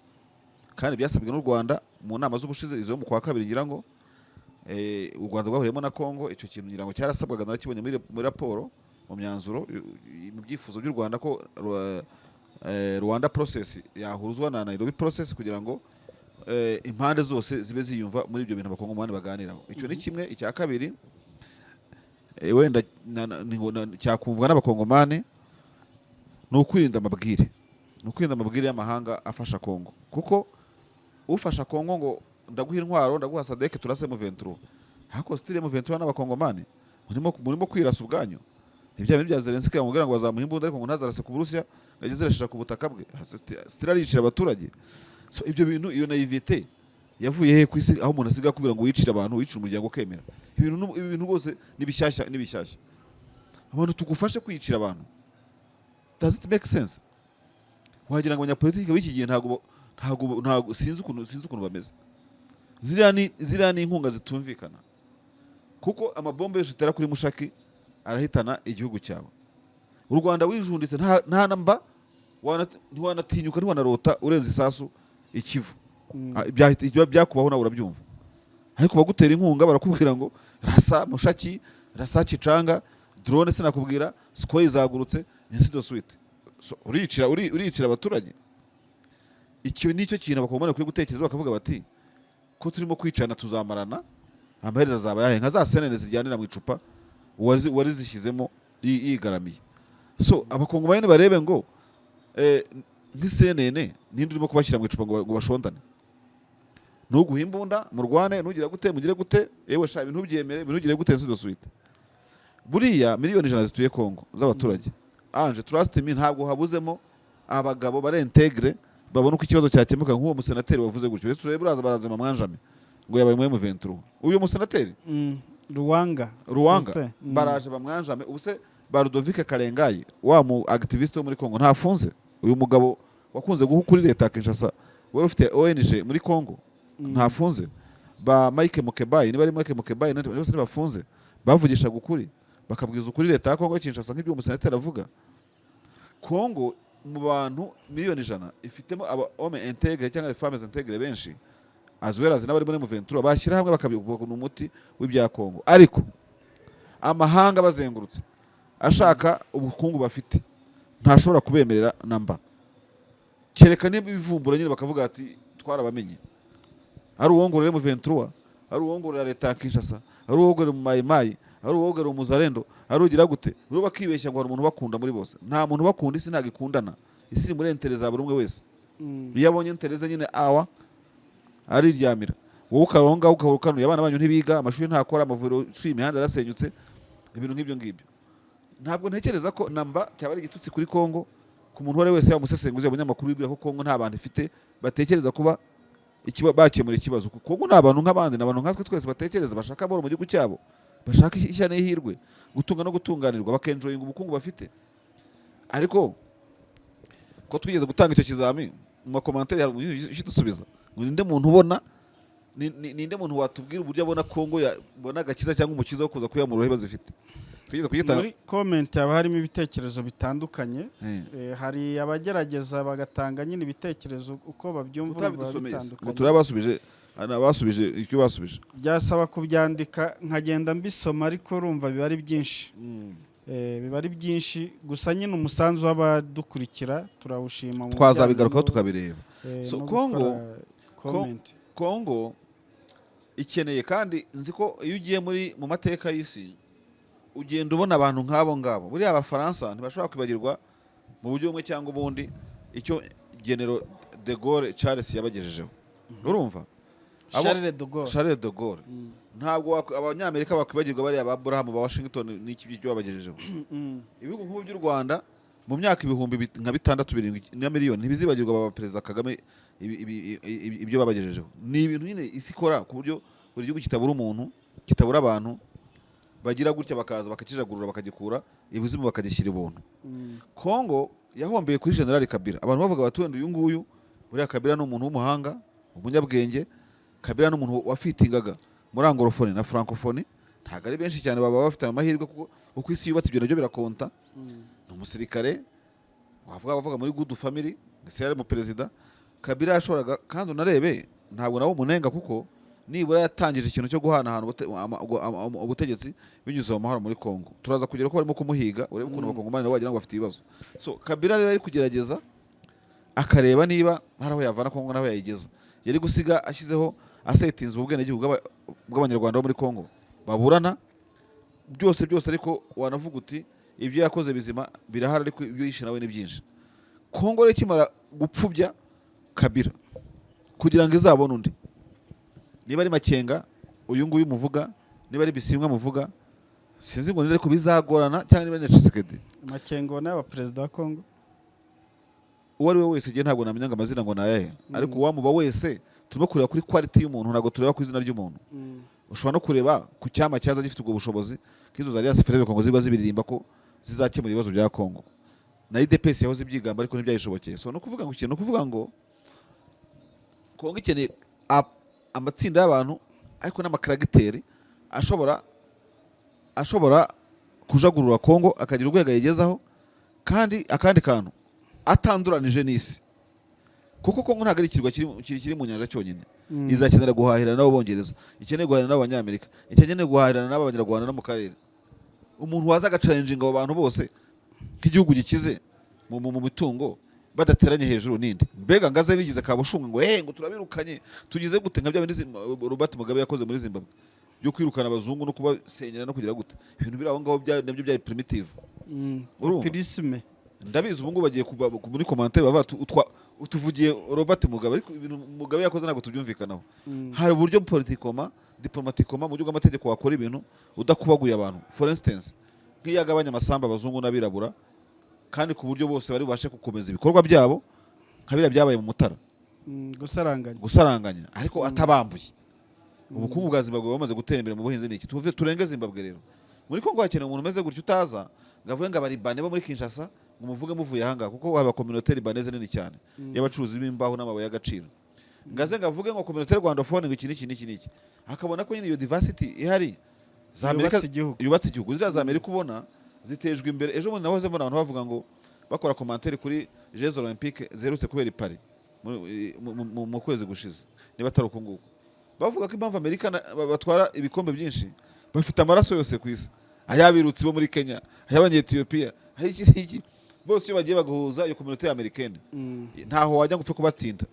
kandi byasabwe n'u Rwanda mu nama z'ubushize, izo mu kwa kabiri ngira ngo, u Rwanda rwahuriyemo na Congo. Icyo kintu ngira ngo cyarasabwaga, narakibonye muri raporo, mu myanzuro, mu byifuzo by'u Rwanda ko Rwanda process yahuzwa na Nairobi process kugira ngo impande zose zibe ziyumva muri ibyo bintu Abakongomani baganiraho. Icyo ni kimwe. Icya kabiri, wenda cyakumvwa n'Abakongomani ni ukwirinda amabwire, ni ukwirinda amabwire y'amahanga afasha Kongo, kuko ufasha Kongo ngo ndaguha intwaro, ndaguha SADC, turase M23, ariko still M23 n'Abakongomani murimo kwirasa ubwanyu. Ni bya bintu bya Zelensky bamubwira ngo bazamuha imbunda ariko ngo ntazarase ku Burusiya, ngo ajye zirashira ku butaka bwe. Still aricira abaturage. So ibyo bintu, iyo naïveté yavuye he ku isi, aho umuntu asigaye akubwira ngo wicire abantu, wicire umuryango, ukemera ibintu? Ibi bintu rwose ni bishyashya, ni bishyashya. Abantu tugufashe kwicira abantu, does it make sense? Wagira ngo abanyapolitiki b'iki gihe ntabwo sinzi ukuntu bameze. Ziriya ni inkunga zitumvikana, kuko amabombe yose utera kuri Mushaki arahitana igihugu cyawe. U Rwanda wijunditse nta namba, ntiwanatinyuka, ntiwanarota urenze isasu ikivu. Ah, byakubaho nawe urabyumva. Ariko bagutera inkunga, barakubwira ngo rasa Mushaki, rasa Kicanga, drone sinakubwira, Sukhoi zagurutse, ainsi de suite. So, uricira abaturage. Icyo nicyo kintu Abakongomani bakwiye gutekereza, bakavuga bati ko turimo kwicana tuzamarana, amaherezo azaba yahe? Nka za senene zijyanira mu icupa uwarizishyizemo yigaramiye. So Abakongomani barebe ngo nk'isenene ninde urimo kubashyira mu icupa ngo bashondane? Ntuguhe imbunda murwane, nugira gute, mugire gute, yewe sha, ibintu byemere, ibintu ugire gute, ainsi de suite. Buriya miliyoni 100 zituye Kongo z'abaturage, anje trust me, ntabwo habuzemo abagabo bari intègres babona uko ikibazo cyakemuka nk'uwo musenateri wavuze gutyo. Uretse urebe uraza barazima mwanjame ngo yabaye mu M23, uyu musenateri. Ruwanga. Ruwanga. Faustin. Baraje bamwanjame. Ubu se ba Ludovic Kalengayi, wa mu activiste wo muri Kongo, ntafunze? Uyu mugabo wakunze guha kuri leta ya Kinshasa, wari ufite ONG muri Kongo, ntafunze? Ba Mike Mukebayi, niba ari Mike Mukebayi, bose ntibafunze? Bavugishaga ukuri, bakabwiza ukuri leta ya Kongo ya Kinshasa nk'ibyo umusenateri avuga. Kongo mu bantu miliyoni 100 ifitemo aba hommes intègres cyangwa femmes intègres benshi, as well as n'abari muri M23, bashyira hamwe bakabikora umuti w'ibya Kongo. Ariko amahanga bazengurutse ashaka ubukungu bafite ntashobora kubemerera namba, kereka niba ibivumbura nyine bakavuga ati twarabamenye. Ari uwongorera M23, ari uwongorera leta ya Kinshasa, ari uwongorera mu Mayimayi, ari uwongorera umuzarendo, ari ugira gute, rero bakibeshya ngo hari umuntu ubakunda muri bose. Nta muntu ubakunda. Isi ntabwo ikundana, isi iri muri intérêts za buri umwe wese. Iyo abonye intérêts ze nyine awa ariryamira, wowe ukaronga ukahora ukanuye, abana banyu ntibiga, amashuri ntakora, amavuriro, imihanda yarasenyutse, ibintu nk'ibyo ngibyo. Ntabwo ntekereza ko namba cyaba ari igitutsi kuri Kongo ku muntu uwo ari we wese, yaba umusesenguzi, yaba umunyamakuru wibwira ko Kongo nta bantu ifite batekereza kuba bakemura ikibazo. Kuko Kongo ni abantu nk'abandi, ni abantu nkatwe twese batekereza, bashaka amahoro mu gihugu cyabo, bashaka ishya n'ihirwe, gutunga no gutunganirwa, bakenjoyinga ubukungu bafite. Ariko ko twigeze gutanga icyo kizami, mu ma commentaires hari umuntu udusubiza ngo ninde muntu ubona ninde muntu watubwira uburyo abona Kongo yabona agakiza cyangwa umukiza wo kuza kuyamura ibibazo ifite? Twigeze kugitanga. Muri comment haba harimo ibitekerezo bitandukanye. Hari abagerageza bagatanga nyine ibitekerezo uko babyumva, urumva biba Utabidusomeye se? Ngo bitandukanye. Turabasubije, hari abasubije icyo basubije. Byasaba kubyandika nkagenda mbisoma, ariko urumva biba ari byinshi. Biba ari byinshi. Gusa nyine umusanzu w'abadukurikira turawushima mu Twazabigarukaho bijyanye tukabireba. no So, Congo- gukora comment. Kongo ikeneye, kandi nzi ko iyo ugiye mu mateka y'isi ugenda ubona abantu nk'abo ngabo. Buriya Abafaransa ntibashobora kwibagirwa mu buryo bumwe cyangwa ubundi icyo General de Gaulle Charles yabagejejeho, urumva? Charles de Gaulle. Charles de Gaulle. Ntabwo Abanyamerika bakwibagirwa bariya ba Abraham ba Washington n'iki byo babagejejeho. Ibihugu nk'ubu by'u Rwanda mu myaka ibihumbi nka bitandatu, birindwi na miliyoni ntibizibagirwa baba Perezida Kagame ibyo babagejejeho. Ni ibintu nyine isi ikora ku buryo buri gihugu kitabura umuntu, kitabura abantu bagira gutya bakaza bakakijagurura, bakagikura ibuzimu, bakagishyira ubuntu. Kongo yahombeye kuri General Kabila. Abantu bavuga bati wenda uyu nguyu, buriya Kabila ni umuntu w'umuhanga, umunyabwenge. Kabila ni umuntu wafitingaga muri anglophone na francophone. Ntabwo ari benshi cyane baba bafite ayo mahirwe, kuko uko isi yubatse ibyo nabyo birakonta. Ni umusirikare wavuga bavuga muri good family, ese yari mu perezida. Kabila yashoboraga, kandi unarebe ntabwo nawe umunenga, kuko nibura yatangije ikintu cyo guhanahana ubutegetsi binyuze mu mahoro muri Kongo. Turaza kugera ko barimo kumuhiga, urebe ukuntu Abakongomani nabo wagira ngo bafite ibibazo. So Kabila rero ari kugerageza akareba niba hari aho yavana Kongo n'aho yayigeza. Yari gusiga ashyizeho, asetinze ubwenegihugu bw'Abanyarwanda bo muri Kongo baburana byose byose. Ariko wanavuga uti ibyo yakoze bizima birahari, ariko ibyo yishe nawe ni byinshi. Kongo rero ikimara gupfubya Kabila, kugira ngo izabone undi, niba ari Makenga uyu nguyu muvuga, niba ari Bisimwa muvuga, sinzi ngo ni, ariko bizagorana, cyangwa niba ari na Tshisekedi. Makengo ni perezida wa Kongo. Uwo ari we wese, igihe ntabwo namenya ngo amazina ngo ni ayahe, ariko uwamuba wese turimo kureba kuri quality y'umuntu, ntabwo tureba ku izina ry'umuntu. Ushobora no kureba ku cyama cyaza gifite ubwo bushobozi, nk'izo za Alliance Fleuve Congo ziba zibiririmba ko zizakemura ibibazo bya Congo, na UDPS yahoze ibyigamba ariko ntibyayishobokeye. So no kuvuga ngo ikintu, no kuvuga ngo Congo ikeneye amatsinda y'abantu, ariko n'amakaragiteri ashobora kujagurura Congo akagira urwego ayigezaho, kandi akandi kantu atanduranije n'isi, kuko Congo ntabwo ari ikirwa kiri mu nyanja cyonyine. Izakenera guhahirana n'Abongereza, ikeneye guhahirana n'Abanyamerika, ikeneye guhahirana n'Abanyarwanda no mu karere. Umuntu waza agachallenginga abo bantu bose nk'igihugu gikize mu mitungo badateranye hejuru ninde? Mbega ngaze bigize kabushunga ngo ngo turabirukanye, tugize gute, nka bya bindi Robert Mugabe yakoze muri Zimbabwe byo kwirukana abazungu no kubasenyera no kugira gute. Ibintu biri aho ngaho nabyo byari primitive. Urumva? Populisme. Ndabizi ubu ngubu bagiye muri commentaire bavuga bati, utuvugiye Robert Mugabe, ariko ibintu Mugabe yakoze ntabwo tubyumvikanaho. Hari uburyo politiquement, diplomatiquement, mu buryo bw'amategeko wakora ibintu udakubaguye abantu. For instance, nk'iyo agabanya amasambu abazungu n'abirabura, kandi ku buryo bose bari bubashe gukomeza ibikorwa byabo, nka biriya byabaye mu Mutara. Gusaranganya. Gusaranganya, ariko atabambuye. Ubukungu bwa Zimbabwe bumaze gutera imbere mu buhinzi n'iki. Tuve turenge Zimbabwe rero, muri Kongo hakenewe umuntu umeze gutyo, utaza ngo avuge ngo Abaribane bo muri Kinshasa, ngo muvuge muvuye ahangaha, kuko haba communauté libanaise nini cyane y'abacuruzi b'imbaho n'amabuye y'agaciro, ngaze ngo avuge ngo communauté rwandophone, ngo iki n'iki n'iki n'iki, akabona ko nyine iyo diversity ihari za Amerika yubatse igihugu. Yubatse igihugu. Ziriya za Amerika ubona zitejwe imbere. Ejo bundi nahoze mbona abantu bavuga ngo bakora commentaire kuri Jeux Olympiques ziherutse kubera i Paris mu kwezi gushize, niba atari uku nguku, bavuga ko impamvu Amerika batwara ibikombe byinshi, bafite amaraso yose ku isi, ay'abirutsi bo muri Kenya, ay'Abanyetiyopiya, ay'iki n'iki, bose iyo bagiye bagahuza iyo communauté américaine, ntaho wajya ngo upfe kubatsinda.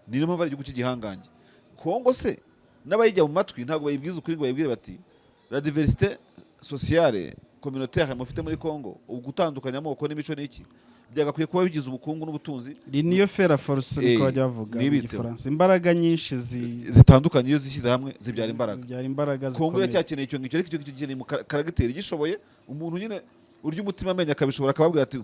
Niyo mpamvu ari igihugu cy'igihangange. Kongo se n'abayijya mu matwi ntabwo bayibwiza ukuri ngo bayibwire bati la diversité sociale communautaire mufite muri Kongo, ugutandukanya amoko n'imico n'iki, byagakwiye kuba bigize ubukungu n'ubutunzi. L'union fait la force, niko bajya bavuga mu nibitseho. Gifaransa. Imbaraga nyinshi zitandukanye iyo zishyize hamwe zibyara imbaraga. Zibyara imbaraga Kongo zikomeye. iracyakeneye icyo ngicyo, ariko icyo ngicyo gikeneye mu caractère gishoboye, umuntu nyine urya umutima amenyo akabishobora, akababwira ati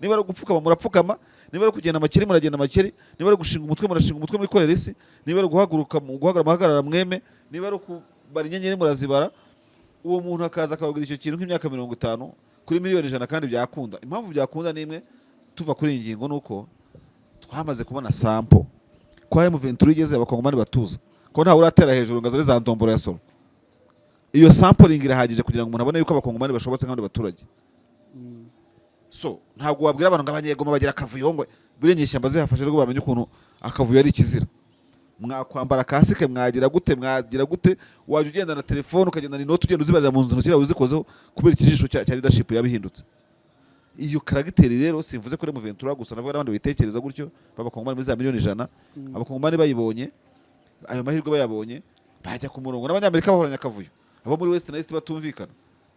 niba ari ugupfukama murapfukama, niba ari kugenda amakeri muragenda amakeri, niba ari gushinga umutwe murashinga umutwe mwikorera isi, niba ari guhaguruka guhagarara muhagarara mweme, niba ari ukubara inyenyeri murazibara. Uwo muntu akaza akababwira icyo kintu nk'imyaka 50 kuri miliyoni 100, kandi byakunda. Impamvu byakunda ni imwe, tuva kuri iyi ngingo, ni uko twamaze kubona sample kwa M23 igeze, Abakongomani batuza ko ntawe uratera hejuru ngo azane za ndomboro ya solo. Iyo sampling irahagije kugira ngo umuntu abone yuko Abakongomani bashobotse nk'abandi baturage. So ntabwo wabwira abantu ngo Abanyegoma bagira akavuyo, ngo buriya inyeshyamba zihafashe rwo bamenye ukuntu akavuyo ari ikizira. Mwakwambara kasike, mwagira gute, mwagira gute, wajya ugenda na telefone, ukagendana inoti, ugenda uzibarira mu ntoki zawe uzikozeho, kubera ikijisho cya leadership yabihindutse. Iyo caractère rero, simvuze kuri M23 gusa, navuga n'abandi bitekereza gutyo b'abakongomani muri za miliyoni 100. Abakongomani bayibonye, ayo mahirwe bayabonye, bajya ku murongo. N'abanyamerika bahoranye akavuyo, abo muri West na East batumvikana.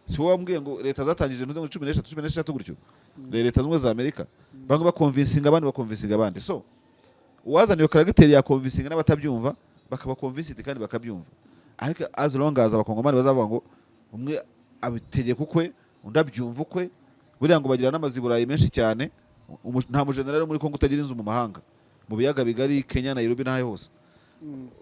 Si wowe wambwiye ngo leta zatangije ntuze ngo 13, 16 gutyo, Leta Zunze Ubumwe za Amerika, bamwe baconvincinga abandi, baconvincinga abandi. So uwazana iyo caractère yaconvincinga n'abatabyumva bakaba convinced kandi bakabyumva. Ariko as long as abakongomani bazavuga ngo umwe abitegeka ukwe, undi abyumva ukwe, buriya ngo bagira n'amazu i Burayi menshi cyane. Nta mujenerali wo muri Kongo utagira inzu mu mahanga, mu biyaga bigari, Kenya, Nairobi n'aho hose.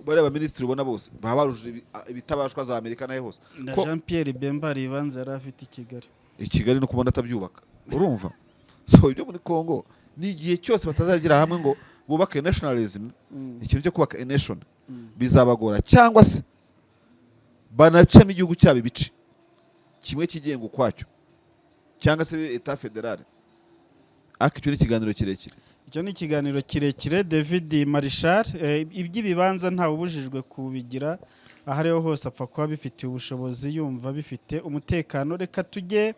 Bariya baminisitiri ubona bose baba barujuje ibitabashwa za Amerika n'aho hose. Na Jean Pierre Bemba hari ibibanza yari afite i Kigali. I Kigali no kubona atabyubaka, urumva? So ibyo muri Kongo ni igihe cyose batazagira hamwe ngo bubake nationalism, ikintu cyo kubaka a nation, bizabagora, cyangwa se banacemo igihugu cyabo ibice, kimwe kigenga ukwacyo, cyangwa se état fédéral. Ariko icyo ni ikiganiro kirekire. Icyo ni ikiganiro kirekire, David Marshal. Iby'ibibanza ntawe ubujijwe kubigira aho ariho hose, apfa kuba bifitiye ubushobozi, yumva bifite umutekano. Reka tujye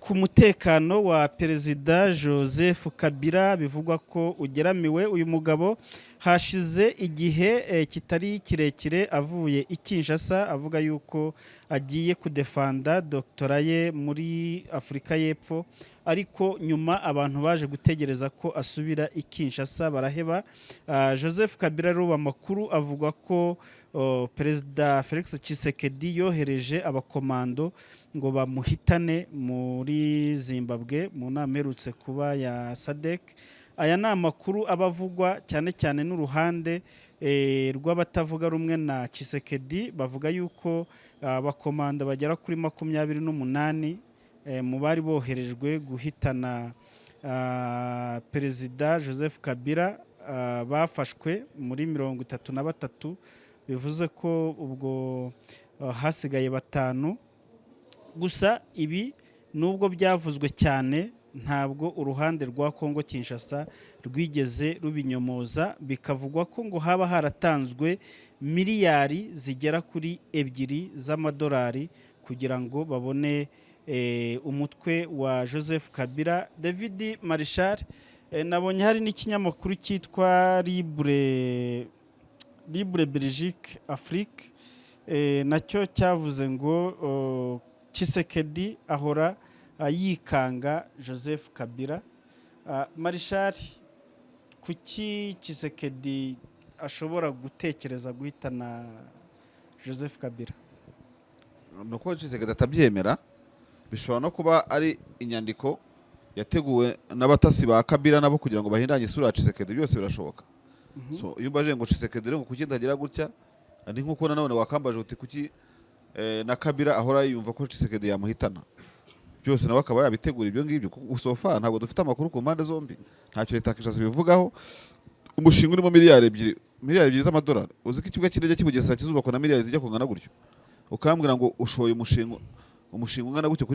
ku mutekano wa Perezida Joseph Kabila bivugwa ko ugeramiwe. Uyu mugabo hashize igihe kitari kirekire avuye i Kinshasa, avuga yuko agiye kudefanda doctorat ye muri Afurika y'Epfo, ariko nyuma abantu baje gutegereza ko asubira i Kinshasa baraheba. Joseph Kabila rero, amakuru avuga ko Perezida Felix Tshisekedi yohereje abakomando ngo bamuhitane muri Zimbabwe mu nama iherutse kuba ya SADC. Aya ni amakuru aba avugwa cyane cyane n'uruhande rw'abatavuga rumwe na Tshisekedi. Bavuga yuko abakomando bagera kuri 28 mu bari boherejwe guhitana Perezida Joseph Kabila bafashwe muri 33, bivuze ko ubwo hasigaye batanu gusa. Ibi nubwo byavuzwe cyane, ntabwo uruhande rwa Kongo Kinshasa rwigeze rubinyomoza. Bikavugwa ko ngo haba haratanzwe miliyari zigera kuri 2 z'amadolari kugira ngo babone umutwe wa Joseph Kabila. David Marshal, nabonye hari n'ikinyamakuru cyitwa Libre Belgique Afrique, nacyo cyavuze ngo Tshisekedi ahora yikanga Joseph Kabila. Marshal, kuki Tshisekedi ashobora gutekereza guhitana Joseph Kabila? Ni uko Tshisekedi atabyemera. Bishobora no kuba ari inyandiko yateguwe n'abatasi ba Kabila nabo kugira ngo bahindanye isura ya Tshisekedi. Byose birashoboka. So iyo umbaje ngo Tshisekedi rero ngo kuki ndagira gutya, ni nkuko nanone wakambaje uti kuki na Kabila ahora yumva ko Tshisekedi yamuhitana. Byose nawe akaba yabitegura ibyo ngibyo, kuko so far ntabwo dufite amakuru ku mpande zombi, ntacyo leta ya Kinshasa ibivugaho. Umushinga urimo miliyari 2, miliyari 2 z'amadolari. Uzi ko ikibuga cy'indege cy'i Bugesera kizubakwa na miliyari zijya kungana gutyo, ukambwira ngo ushoye umushinga ungana gutyo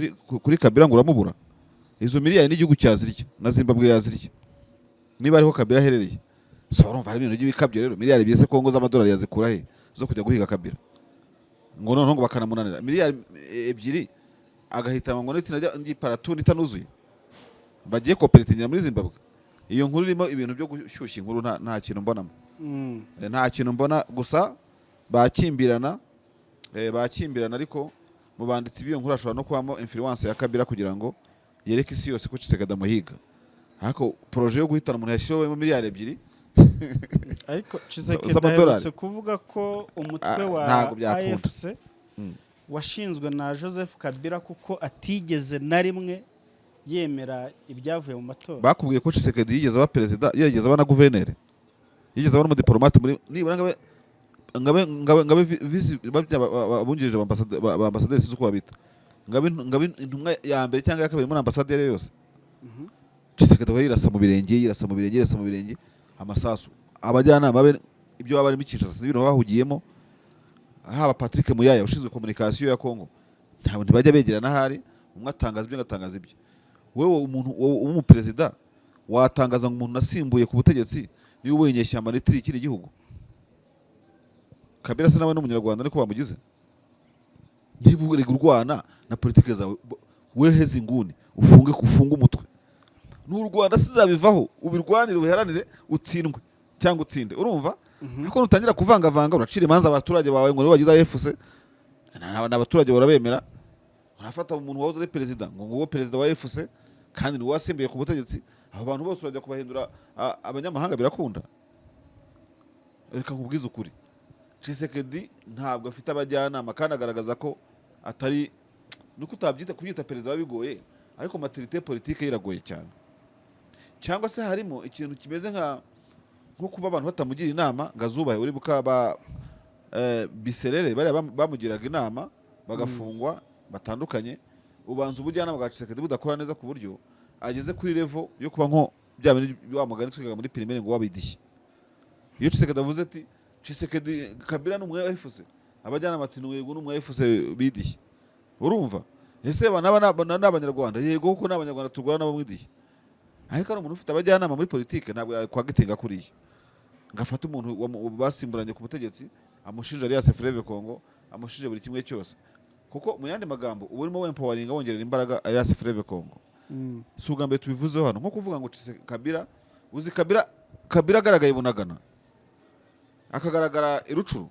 kuri Kabila ngo uramubura? Izo miliyari n'igihugu cyazirya, na Zimbabwe yazirya niba ariho Kabila aherereye. So urumva hari ibintu by'ibikabyo rero. Miliyari 2 se Kongo z'amadolari yazikura he zo kujya guhiga Kabila, ngo noneho ngo bakanamunanira miliyari 2, agahitanwa ngo n'itsinda ry'iparatuni itanuzuye bagiye koperatingira muri Zimbabwe? Iyo nkuru irimo ibintu byo gushyushya inkuru, nta kintu mbonamo. Nta kintu mbona gusa bakimbirana, bakimbirana, ariko mu banditsi b'iyo nkuru hashobora no kubamo influence ya Kabila kugira ngo yereke isi yose ko Tshisekedi amuhiga. Ariko projet yo guhitana umuntu yashyiriwemo miliyari 2 Ariko Tshisekedi z'amadolari. aherutse kuvuga ko umutwe wa Ntabwo byakunda. AFC washinzwe na Joseph Kabila, kuko atigeze na rimwe yemera ibyavuye mu matora. Bakubwiye ko Tshisekedi yigeze aba perezida, yigeze aba na guverineri, yigeze aba n'umudipolomate muri nibura ngabe vice abungirije ba ambasaderi, sinzi uko babita, ngabe intumwa ya mbere cyangwa ya kabiri muri ambasade iyo ari yo yose? Tshisekedi aba yirasa mu birenge, yirasa mu birenge, yirasa mu birenge amasasu. Abajyanama be ibyo baba barimo i Kinshasa, sinzi ibintu bahugiyemo, haba Patrick Muyaya ushinzwe communication ya Congo, ntabwo ntibajya begerana ahari. Umwe atangaza ibyo, agatangaza ibyo. Wewe umuntu w'umuperezida watangaza ngo umuntu nasimbuye ku butegetsi niwe uboye inyeshyamba nitiriye ikindi gihugu? Kabila se nawe ni Umunyarwanda, ariko bamugize. Niba urega urwana na politike zawe, weheze inguni, ufunge umutwe. Ni u Rwanda, sizabivaho, ubirwanire, ubiharanire, utsindwe cyangwa utsinde, urumva? Ariko nutangira kuvangavanga, uracira imanza abaturage bawe ngo nibo bagize AFC, ni abaturage barabemera. Urafata umuntu wahoze ari perezida ngo nguwo perezida wa AFC kandi ni wasimbuye ku butegetsi. Abo bantu bose urajya kubahindura abanyamahanga, birakunda? Reka nkubwize ukuri, Tshisekedi ntabwo afite abajyanama, kandi agaragaza ko atari nuko utabyita, kubyita perezida biba bigoye, ariko maturité politique ye iragoye cyane, cyangwa se harimo ikintu kimeze nko kuba abantu batamugira inama ngo azubahe. Uribuka ba Biserere bariya bamugiraga inama bagafungwa batandukanye. Ubanza ubujyanama bwa Tshisekedi budakora neza, ku buryo ageze kuri level yo kuba nko bya bindi wa mugani twigaga muri primaire ngo wabidishye. Iyo Tshisekedi avuze ati Tshisekedi, Kabila ni umwe AFC, abajyanama ati yego, ni umwe AFC bidishye. Urumva ese aba naba ni Abanyarwanda? Yego, kuko ni Abanyarwanda turwana nabo mwidiye. Ariko ari umuntu ufite abajyanama muri politike, ntabwo yakwagitinga kuriya ngo afate umuntu basimburanye ku butegetsi, amushinja Alliance Fleuve Congo, amushinje buri kimwe cyose, kuko mu yandi magambo uba urimo wempoweringa, wongerera imbaraga Alliance Fleuve Congo. Si ubwa mbere tubivuzeho hano, nko kuvuga ngo Kabila, uzi Kabila, Kabila agaragaye Bunagana, akagaragara i Rucuru,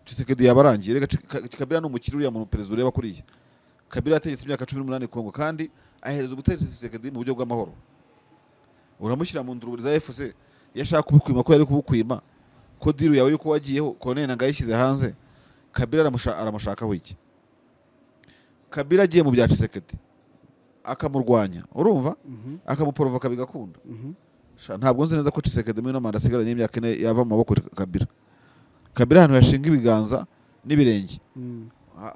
Tshisekedi yaba arangiye. Reka Kabila ni umukire, uriya muntu perezida ureba kuriya. Kabila yategetse imyaka 18 Kongo, kandi ahereza ubutegetsi Tshisekedi mu buryo bw'amahoro. Uramushyira mu nduruburi za AFC, iyo ashaka kubukwima ko yari kubukwima, ko deal yawe yuko wagiyeho Corneille Nangaa yayishyize hanze. Kabila aramushakaho iki? Kabila agiye mu bya Tshisekedi akamurwanya, urumva, akamuporovoka bigakunda. Sha, ntabwo nzi neza ko Tshisekedi muri ino manda asigaranye y'imyaka 4 yava mu maboko ya Kabila. Kabila ahantu yashinga ibiganza n'ibirenge,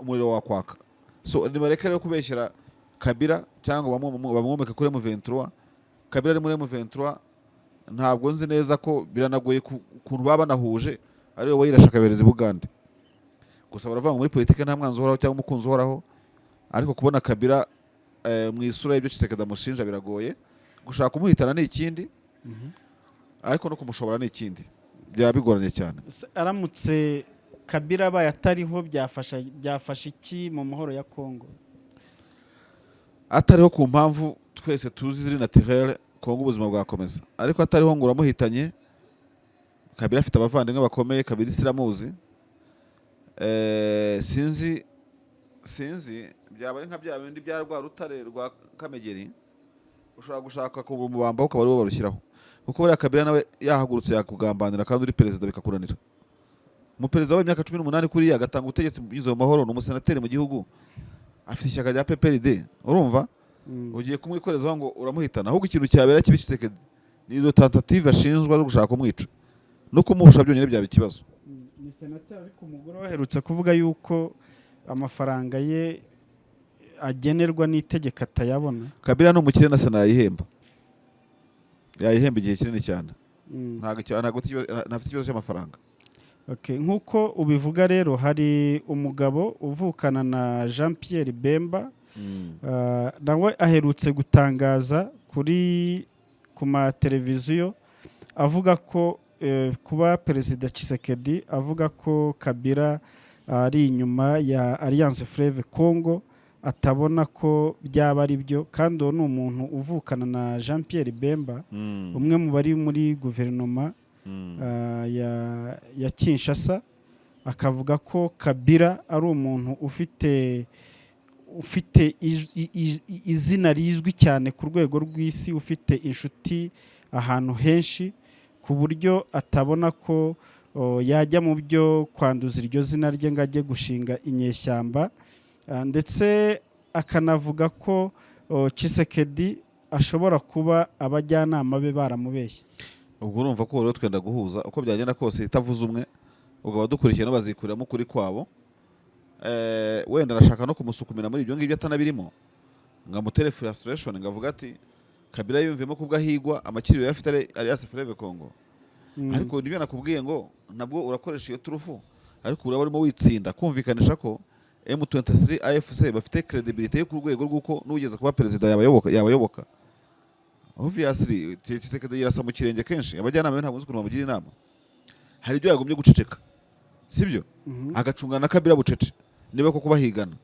umuriro wakwaka. So nibareke rero kubeshyera Kabila cyangwa bamwomeke kuri M23. Kabila ari muri M23, ntabwo nzi neza ko biranagoye ukuntu baba banahuje, ari we wayirashe akayohereza i Bugande. Gusa baravuga ngo muri politike nta mwanzi uhoraho cyangwa umukunzi uhoraho, ariko kubona Kabila mu isura y'ibyo Tshisekedi amushinja biragoye. Gushaka kumuhitana ni ikindi, ariko no kumushobora ni ikindi, byaba bigoranye cyane. Aramutse Kabila abaye atariho, byafasha iki mu mahoro ya Kongo? Atariho ku mpamvu twese tuzi ziri naturelle, Kongo ubuzima bwakomeza. Ariko atariho ngo uramuhitanye, Kabila afite abavandimwe bakomeye, Kabila isi iramuzi. Sinzi, byaba ari nka bya bindi bya rwa rutare rwa Kamegeri, ushobora gushaka kumubambaho ukaba ariwo barushyiraho, kuko buriya Kabila nawe yahagurutse yakugambanira, kandi uri perezida bikakunanira. Umuperezida w'imyaka 18 kuriya agatanga ubutegetsi binyuze mu mahoro, ni umusenateri mu gihugu, afite ishyaka rya PPRD, urumva? Ugiye kumwikorezaho ngo uramuhitana. Ahubwo ikintu cyabera kibi Tshisekedi ni izo tentative ashinjwa zo gushaka kumwica no kumuhusha, byonyine byaba ikibazo. Ni senateri, ariko umugore we aherutse kuvuga yuko amafaranga ye agenerwa n'itegeko atayabona. Kabila ni umukire, na sena yayihemba, yayihemba igihe kinini cyane. Ntabwo ntafite ikibazo cy'amafaranga. Okay. Nk'uko ubivuga rero, hari umugabo uvukana na Jean Pierre Bemba, nawe aherutse gutangaza ku mateleviziyo avuga ko kuba Perezida Tshisekedi avuga ko Kabila ari inyuma ya Alliance Fleuve Congo atabona ko byaba ari byo, kandi uwo ni umuntu uvukana na Jean Pierre Bemba, umwe mu bari muri guverinoma ya Kinshasa, akavuga ko Kabila ari umuntu ufite izina rizwi cyane ku rwego rw'isi, ufite inshuti ahantu henshi, ku buryo atabona ko yajya mu byo kwanduza iryo zina rye ngo ajye gushinga inyeshyamba. Ndetse akanavuga ko Tshisekedi ashobora kuba abajyanama be baramubeshye. Ubwo urumva ko rero twenda guhuza, uko byagenda kose itavuze umwe, ubwo abadukurikiye nabo bazikuriramo ukuri kwabo. Wenda arashaka no kumusukumira muri ibyo ngibyo atanabirimo, ngo amutere frustration, ngo avuge ati Kabila yumvemo ko ubwo ahigwa amakiriro yari afite ari Alliance Fleuve Congo. Ariko nibyo nakubwiye ngo nabwo urakoresha iyo turufu, ariko uraba urimo witsinda kumvikanisha ko M23 AFC bafite credibility yo ku rwego rw'uko n'ugeze kuba perezida yabayoboka. Obviously Tshisekedi yirasa mu kirenge kenshi, abajyanama be ntabwo nzi ukuntu bamugira inama. Hari ibyo yagombye guceceka. Sibyo? Agacungana na Kabila bucece niba koko bahigana.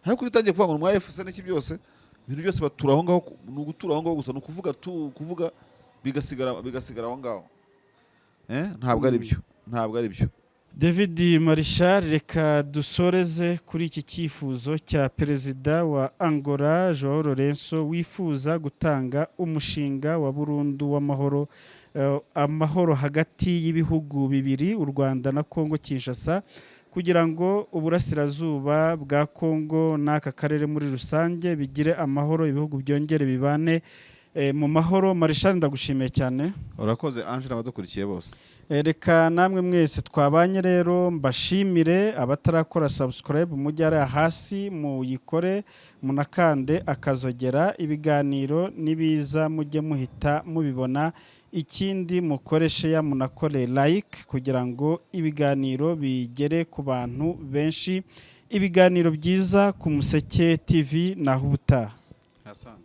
Ariko iyo utangiye kuvuga ngo ni umu AFC n'iki byose, ibintu byose batura aho ngaho, ni ugutura aho ngaho gusa, ni ukuvuga tu kuvuga bigasigara aho ngaho. Ntabwo ari byo, ntabwo ari byo. David Marshal, reka dusoreze kuri iki cyifuzo cya perezida wa Angola João Lourenço, wifuza gutanga umushinga wa burundu w'amahoro, amahoro hagati y'ibihugu bibiri, u Rwanda na Congo Kinshasa, kugira ngo uburasirazuba bwa Congo n'aka karere muri rusange bigire amahoro, ibihugu byongere bibane mu mahoro. Marshal, ndagushimiye cyane. Urakoze Angela, abadukurikiye bose. Reka namwe mwese twabanye rero mbashimire. Abatarakora subscribe, mujye hariya hasi muyikore, munakande akazogera, ibiganiro nibiza mujye muhita mubibona. Ikindi, mukore share, munakore like kugira ngo ibiganiro bigere ku bantu benshi. Ibiganiro byiza ku Museke TV, naho ubutaha. Asante.